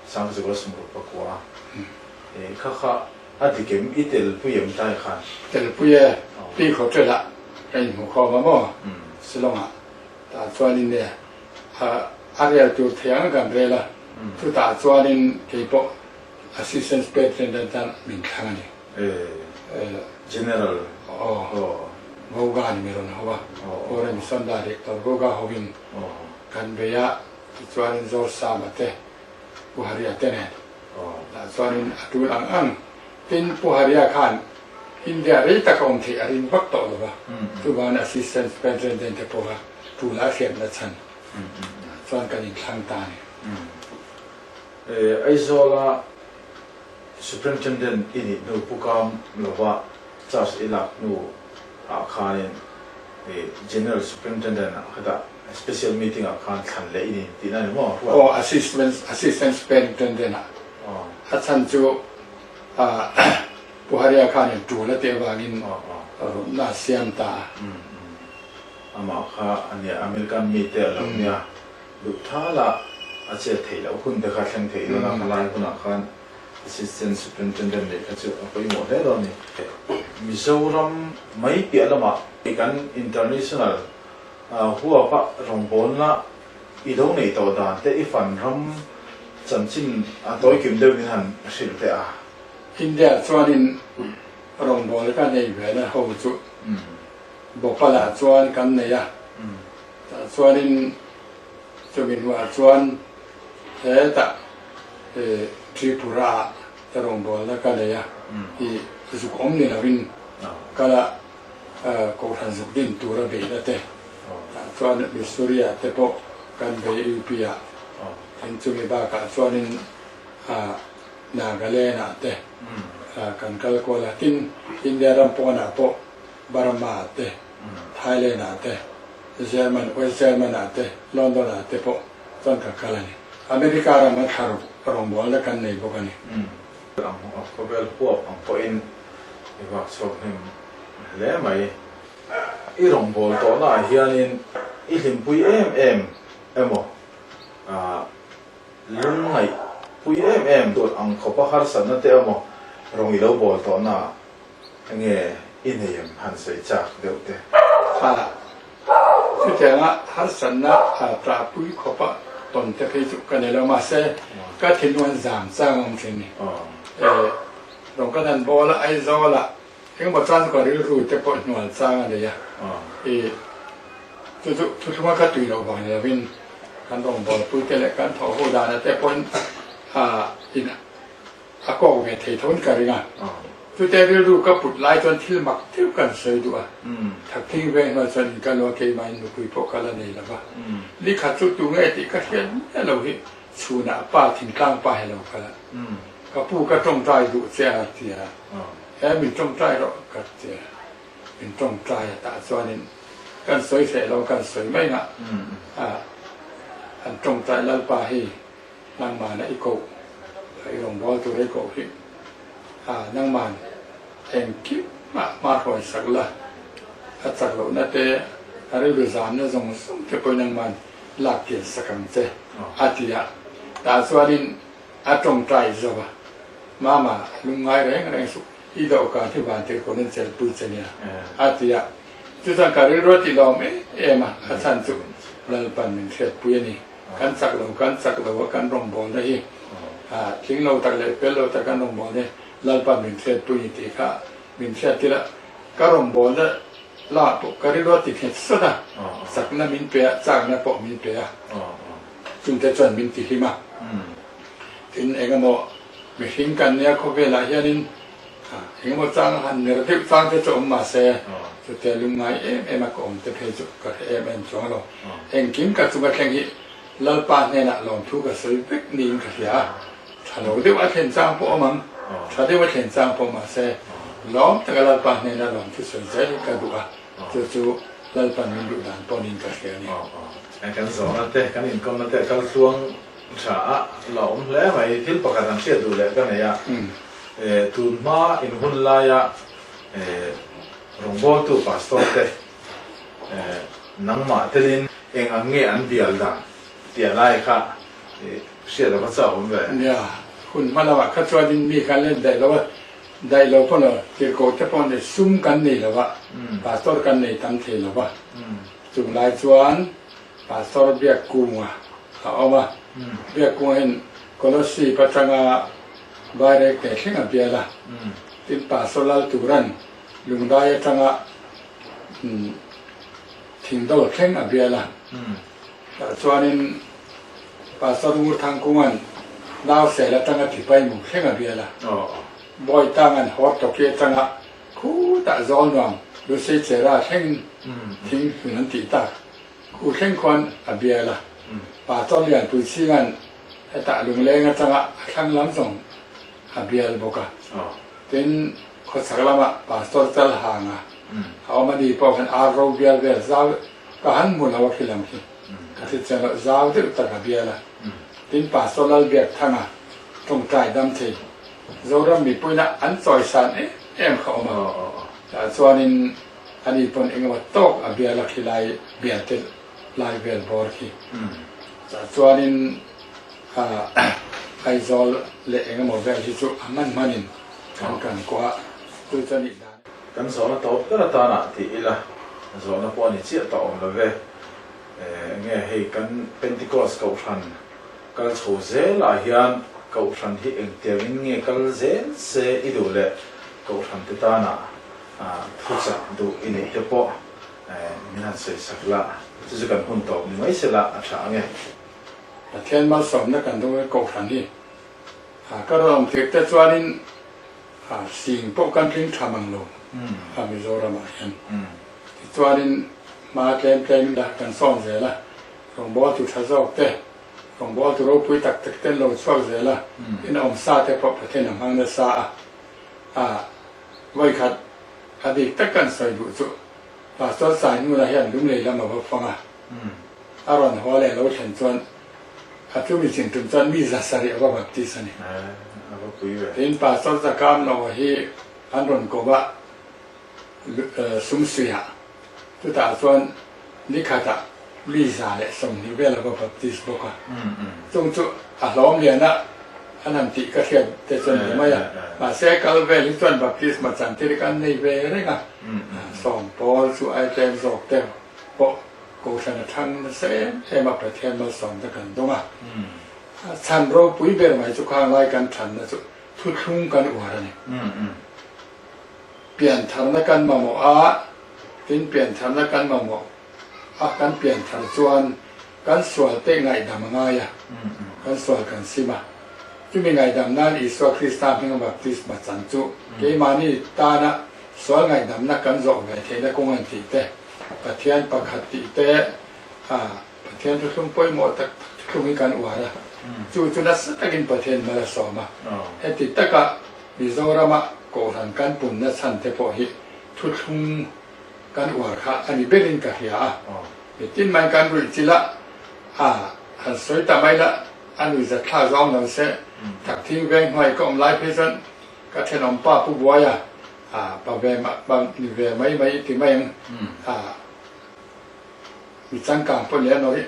1969 kha kha A dik em? I telpui em tlai khan? Telpui e, Peak Hotel ah ka inhmu khawm a maw? Shillong ah tah chuanin e a rel tur thei ang kan rel a, chutah chuanin keipawh Assistant Superintendent tan min thlang a ni. E, General aw. Goga ni mi rawn ho a, Foreign Mission Director Goga hovin kan bei a, tichuanin Zorsama te, Pu Haria te nen. Tah chuanin a tul ang ang. Tin, Pu Haria khan India rei tak a awm theih a ring vak tawh lo va, chuvangin Assistant Superintendent te pawha tul a hriatna chhan chuan kan inthlang ta a ni. Aizawla Superintendent i nih hnu Pu Kam lova charge i lak hnu ah khanin General Superintendent ah khatah Special meeting ah khan thlan leh i ni tihna a ni maw? Aw, assistant assistant superintendent ah a chhan chu Pu Haria khanin tul a tih avangin rawtna a siam ta a. Amah kha a nia American mite a lo nia duh thala a chet theih loh hun te kha thleng theih dawn a, khalai hunah khan assistant superintendent leh kha chu a pawimawh hle dawn a ni. Mizoram mai piah lamah kan international Huapa rawngbawlna i lo neih tawh dan te i fan ram chanchin a tawikim deuhin in han hrilh teh a. India chuanin rawngbawlna ka nei ve na ho chu Bhopal ah chuan kan nei a, tah chuanin chumi hnuah chuan hetah Tripura ah te rawngbawlna ka nei a, i zuk awm ni lovin ka la Kohhran zuk din tura beihna te tah chuan Missouri-ah te pawh kan bei UP-ah tin chumi bakah chuanin Nagaland-ah te kan kal kual a, tin India ram pawnah pawh Burma-ah te, Thailand-ah te, German, West German-ah te, London-ah te pawh chuan ka kal a ni. America rama thlaruk rawngbawlna kan nei bawk a ni. Khawvel huap ang pawhin i vak chhuak hnem hle mai. I rawngbâwl tawhnaah hianin i hlimpui em em emaw, lungngaihpui em em tur ang khawpa harsatna te emaw rawng i lo bâwl tawhnaah enge i nei em han sawi châk deuh te? A, chutianga harsatna ṭahpui khawpa tawn te phei chu ka nei lo, mahse ka thinlung an zam chang a awm ṭhin ni. Rawng kan han bawl a, Aizawl ah engemaw chuan ka rilru te pawh hnual chang a nei a, i chu chu thuthlunga ka tui loh vang ni lovin Kan rawngbawlpui te leh kan thawh ho dana te pawn in a kawk ve thei tho in ka ring a. Chute rilru ka put lai chuan thil mak deuh kan sawi duh a. Thakthing veng hnuai chuan in ka lu a keimah in nupui pawh ka la nei lo va. Nikhat chu tu nge tih ka hriat miah lo hi chhunah pa thingtlang pa he lo kal a. Ka pu ka tawngtai duh che a ti a. He min tawngtai rawh ka ti a. Min tawngtai a tah chuanin kan sawi hreh lo kan sawi mai ngah a. An tawngtai Lalpa hi nangmahna i koh i rawngbâwl tur i koh hi a nangman engkim mah hma hruai sak la, a chak lohna te, a rilru zamna zawng zawng te pawhin nangman lak kian sak ang che a ti a. Tah chuanin a tawngtai zo a, Mama, lungngai reng reng suh, i dawhkan hi van tirhkawn an chelpui che nia a ti a. Chuchuan ka rilru a ti lawm em em a, a chhan chu Lalpan min hriatpui a ni. Kan chak lo, kan chak lo a kan rawngbawlna hi tling lo tak leh fel lo tak kan rawngbawlna hi Lalpa min hriatpui ni tih kha min hriattir a, ka rawngbawlna lamah pawh ka rilru a ti nghet sawt a, chakna min pe a, chakna pawh min pe a, chungte chuan min ti hlim a. Tin, engemaw mihring kan nia khawvelah hianin Engemaw chang han ner deuh chang te chu awm mah se, chutia lungngai em em a ka awm te phei chu ka hre em em chuang lo. Engkim ka chunga thleng hi Lalpa hnenah lawmthu ka sawi vek niin ka hria a, tha lo deuh a thlen chang pawh awm ang, tha deuh a thlen chang pawh mah se, lawm taka Lalpa hnena lawmthu sawi zel hi ka duh a, chu chu Lalpan min duh dan pawh niin ka hria a ni. Kan zawhna te, kan inkawmna te a kal tluang tha a, la awm hle mai. Thil pakhat an hriat duh leh ka nei a. Tun hma in hun laia rawngbawltu pastor te nangmah telin eng ang nge an bial dan tih a lai kha hriat a va chauh awm ve. Nia, hun hma lamah kha chuanin mi kha let daih lo a, daih lo pawh lo, tirhkoh te pawh nei sum kan nei lo a, pastor kan nei tam thei lo va, chung lai chuan Pastor Biakkunga a awm a, Biakkunga hian Kolosip atanga Vairengte thleng a bial a, tin Pastor Lalturan Lungdai atanga Thingdawl thleng a bial a, tah chuanin Pastor Ngurthangkunga'n Nausel atanga Tipaimuk thleng a bial a, Bawitanga'n Hawrtawki atanga Khutah Zawlnuam Lusei Chera thlengin thing hlun an tih tak. Khu thleng khuan a bial a, Pastor Lianpui Chinga'n hetah lungleng atanga a thlang lam zawng a bial bawk a. Tin, khawchhak lamah Pastor Chalhanga a awm a ni pawh khan ar ro bial vel zau ka han hmu lo a khi lam khi ka hre chiang loh zau deuh tak a bial a. Tin, Pastor Lalbiakthanga tawngtai dam thei Zoram mipuina an chawisan em em kha awm a. Tah chuanin Ani pawn engemaw tawk a bial a khi lai bial te lai vel bawr khi. Chah chuanin Aizawl leh engemaw vel hi chu a hman hmanin kan kan kuah a, chu chu a nih dan. Kan zawhna tawp ber atana tih ila zawhna pawh a ni chiah tawh awm lo ve. Enge hei kan Pentecost Kohhran kal chho zelah hian Kohhran hi engtiangin nge kal zel se i duh leh Kohhran te tana Thuchak duh i neih te pawh min han sawi sak la, chu chu kan hun tawp ni mai sela a tha ang e. Pathian malsawmna kan dawng e Kohhran hi ka rawn awm tirh te chuanin sing pawh kan tling tha mang lo a Mizoramah hian. Tichuanin hma tlem tlemin la kan sawn zel a, rawngbawltu tha zawk te, rawngbawltu ropui tak tak te an lo chhuak zel a, in awmsa te pawh Pathian a hmang nasa a. Vawikhat a bik tak kan sawi duh chu Pastor Sainuna hian Lunglei lam a va fang a, a rawn haw leh lo thlen chuan a chumi chin tum chuan mi 700 a va baptist a ni. Tin Pastor Zakamlo hi an rawn ko va Sumsuiah, chutah chuan nikhatah mi 120 vel a va baptist bawk a, chung chu a hlawm lian a an han tih ka hriat te chuan ni mai a, mahse kal vel hi chuan baptisma chantir kan nei ve reng a, sawm pawl chu ai tlem zawk te pawh kohhran a thang nasa em em a, Pathian malsawm te kan dawng a, chhan ropui ber mai chu khang lai kan thanna chu thuthlung kan uar a ni. Piantharna kan mamawh a, tin piantharna kan mamawh a, kan pianthar chuan Kan sual te ngaihdam a ngai a, kan sual kan sim a. Chumi ngaihdam nan Isua Krista hminga baptisma chan chu keimahni tana sual ngaihdamna kan zawh ve theihna kawng an tih te, Pathian pakhat tih te, a Pathian thuthlung pawimawh tak tak thuthlung hi kan uar a, chu chu nasa takin Pathian mal a sawm a. Heti taka Mizorama Kohhran kan punna chhan te pawh hi thuthlung kan uar kha a ni berin ka hria a. Nitin mai kan ruih chil a, a han sawi ta mai la, a nui zat thla zawng lo se, Thakthing veng hnuai ka awm lai phei chuan ka thenawm pa Pu Buaia, a pa ve pa ni ve mai mai i ti mai ang, a mi changkang pawh ni a nawr i,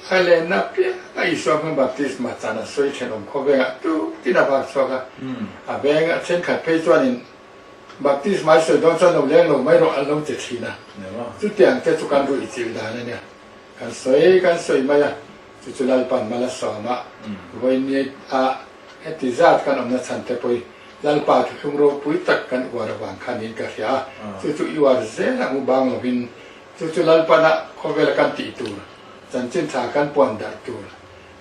a lenna piang a Isua hmang baptisma chan a sawi thenawm khawvengah tuk tin a vak chhuak a, a veng a thenkhat phei chuanin Baptisma i sawi dawn chuan lo leng lo mai rawh an lo ti thin a, chutiang te chu kan ruih chilh dan a nia. Kan sawi kan sawi mai a, chu chu Lalpa'n mal a sawm a, vawiin a heti zat kan awmna chhan te pawh hi Lalpa thuthlung ropui tak kan uar avang kha niin ka hria a, chu chu i uar zel ang u bang lovin chu chu Lalpana khawvela kan tih tur, chanchin tha kan puan darh tur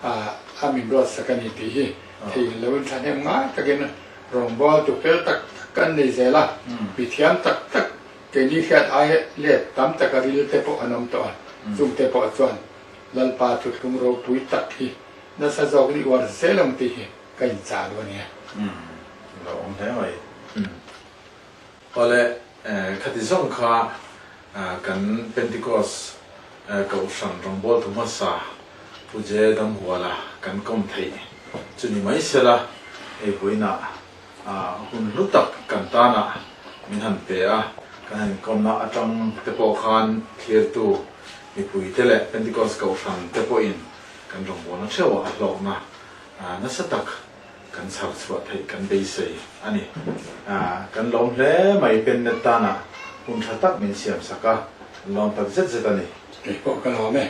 a min ruatsak a ni tih hi thei lo in thahnem ngai takin Rawngbawltu fel tak tak kan nei zel a, mi thiam tak tak keini hriat ai let tam taka ril te pawh an awm tawh a, chungte pawh chuan Lalpa thuthlung ropui tak hi nasa zawk ni uar zel ang tih hi ka inchah duh a nia. Lo awm hle mai. Awle, khati zawng kha kan Pentecost Kohhran rawngbawltu hmasa Pu Je Damhuala kan kawm theih chu ni mai sela, hei vawiinah hun hlu tak kan tanah min han pe a, kan han inkawmna atang te pawh khan thlirtu mipuite leh Pentecost Kohhran te pawhin kan rawngbawlna theuhah a hlawkna nasa tak Kan chhar chhuah theih kan beisei a ni. Kan lawm hle mai Pennet tana hun tha tak min siam sak a, kan lawm tak zet zet a ni. Kei pawh ka lawm e.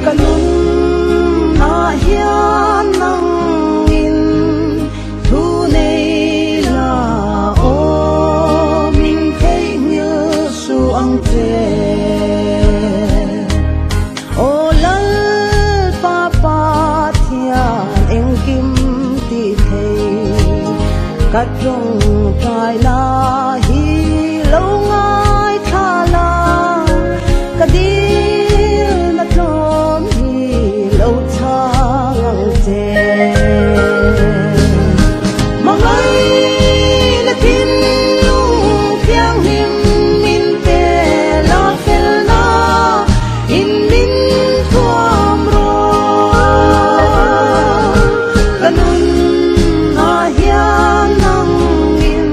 Ka nunah hian nangin thu nei la aw min theihnghilh suh ang che. Aw Lalpa Pathian engkim ti thei ka tawngtai la hi lo ngaithla la ka dilna tlawm hi lo chhang ang che. Hmangaihna thinlung thianghlim min pe la felna in min thuam rawh. Ka nunah hian nangin.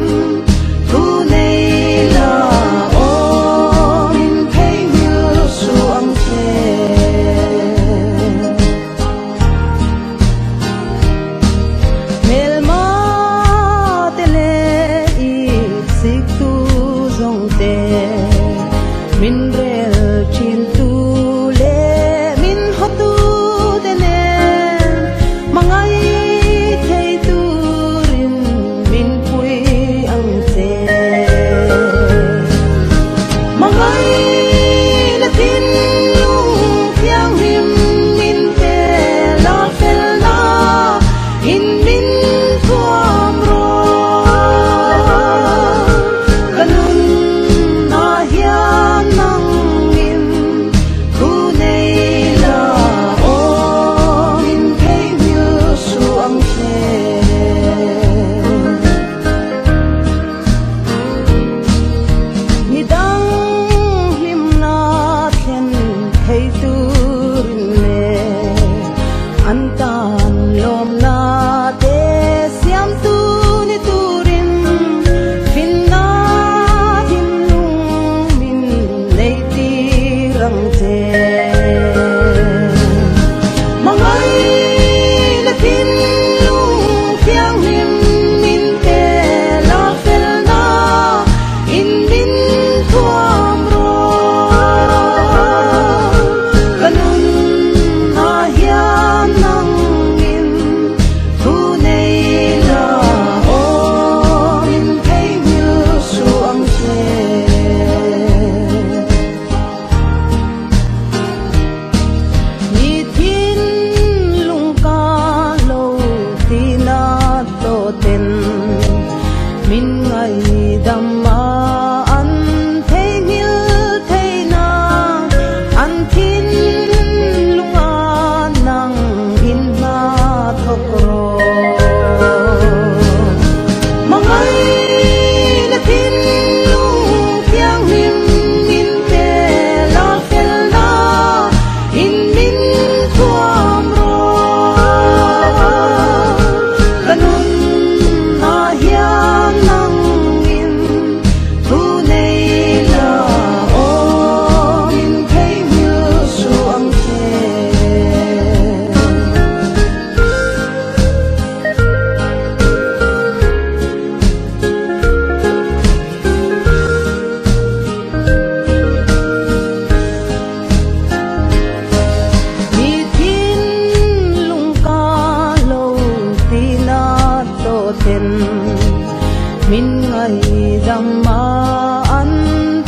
Nangmah an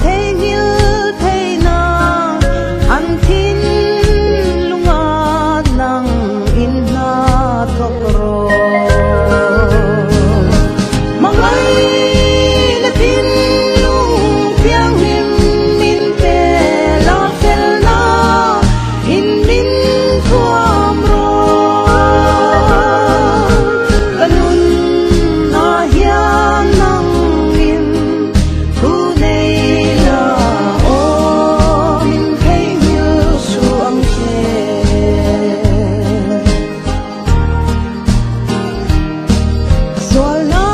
theihnghilh theih nan an thinlung ah nang in hna thawk rawh. Hmangaih na thinlung thianghlim min pe la felna in min thuam rawh. Ka nunah hian nangin thu nei la aw min theihnghilh suh ang che. Sualna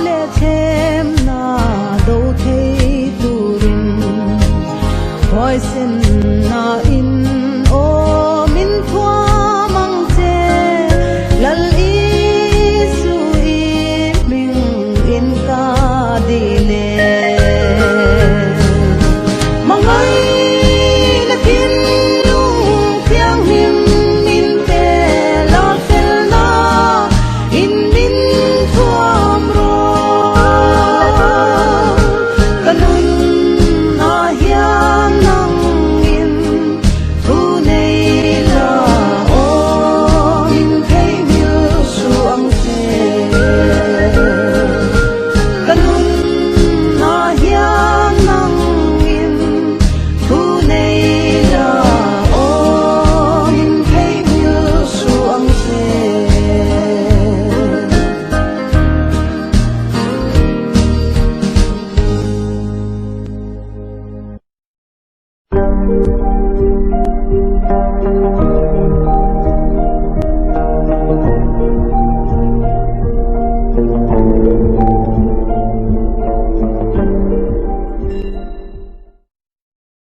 leh thlemna do thei turin huaisenna in aw min thuam ang che. Lal Isu i hming in ka dil e. Hmangaih na thinlung thianghlim min pe la felna in min thuam rawh. Ka nunah hian nangin thu nei la aw min theihnghilh suh ang che. Ka nunah hian nangin thu nei la aw min theihnghilh suh ang che.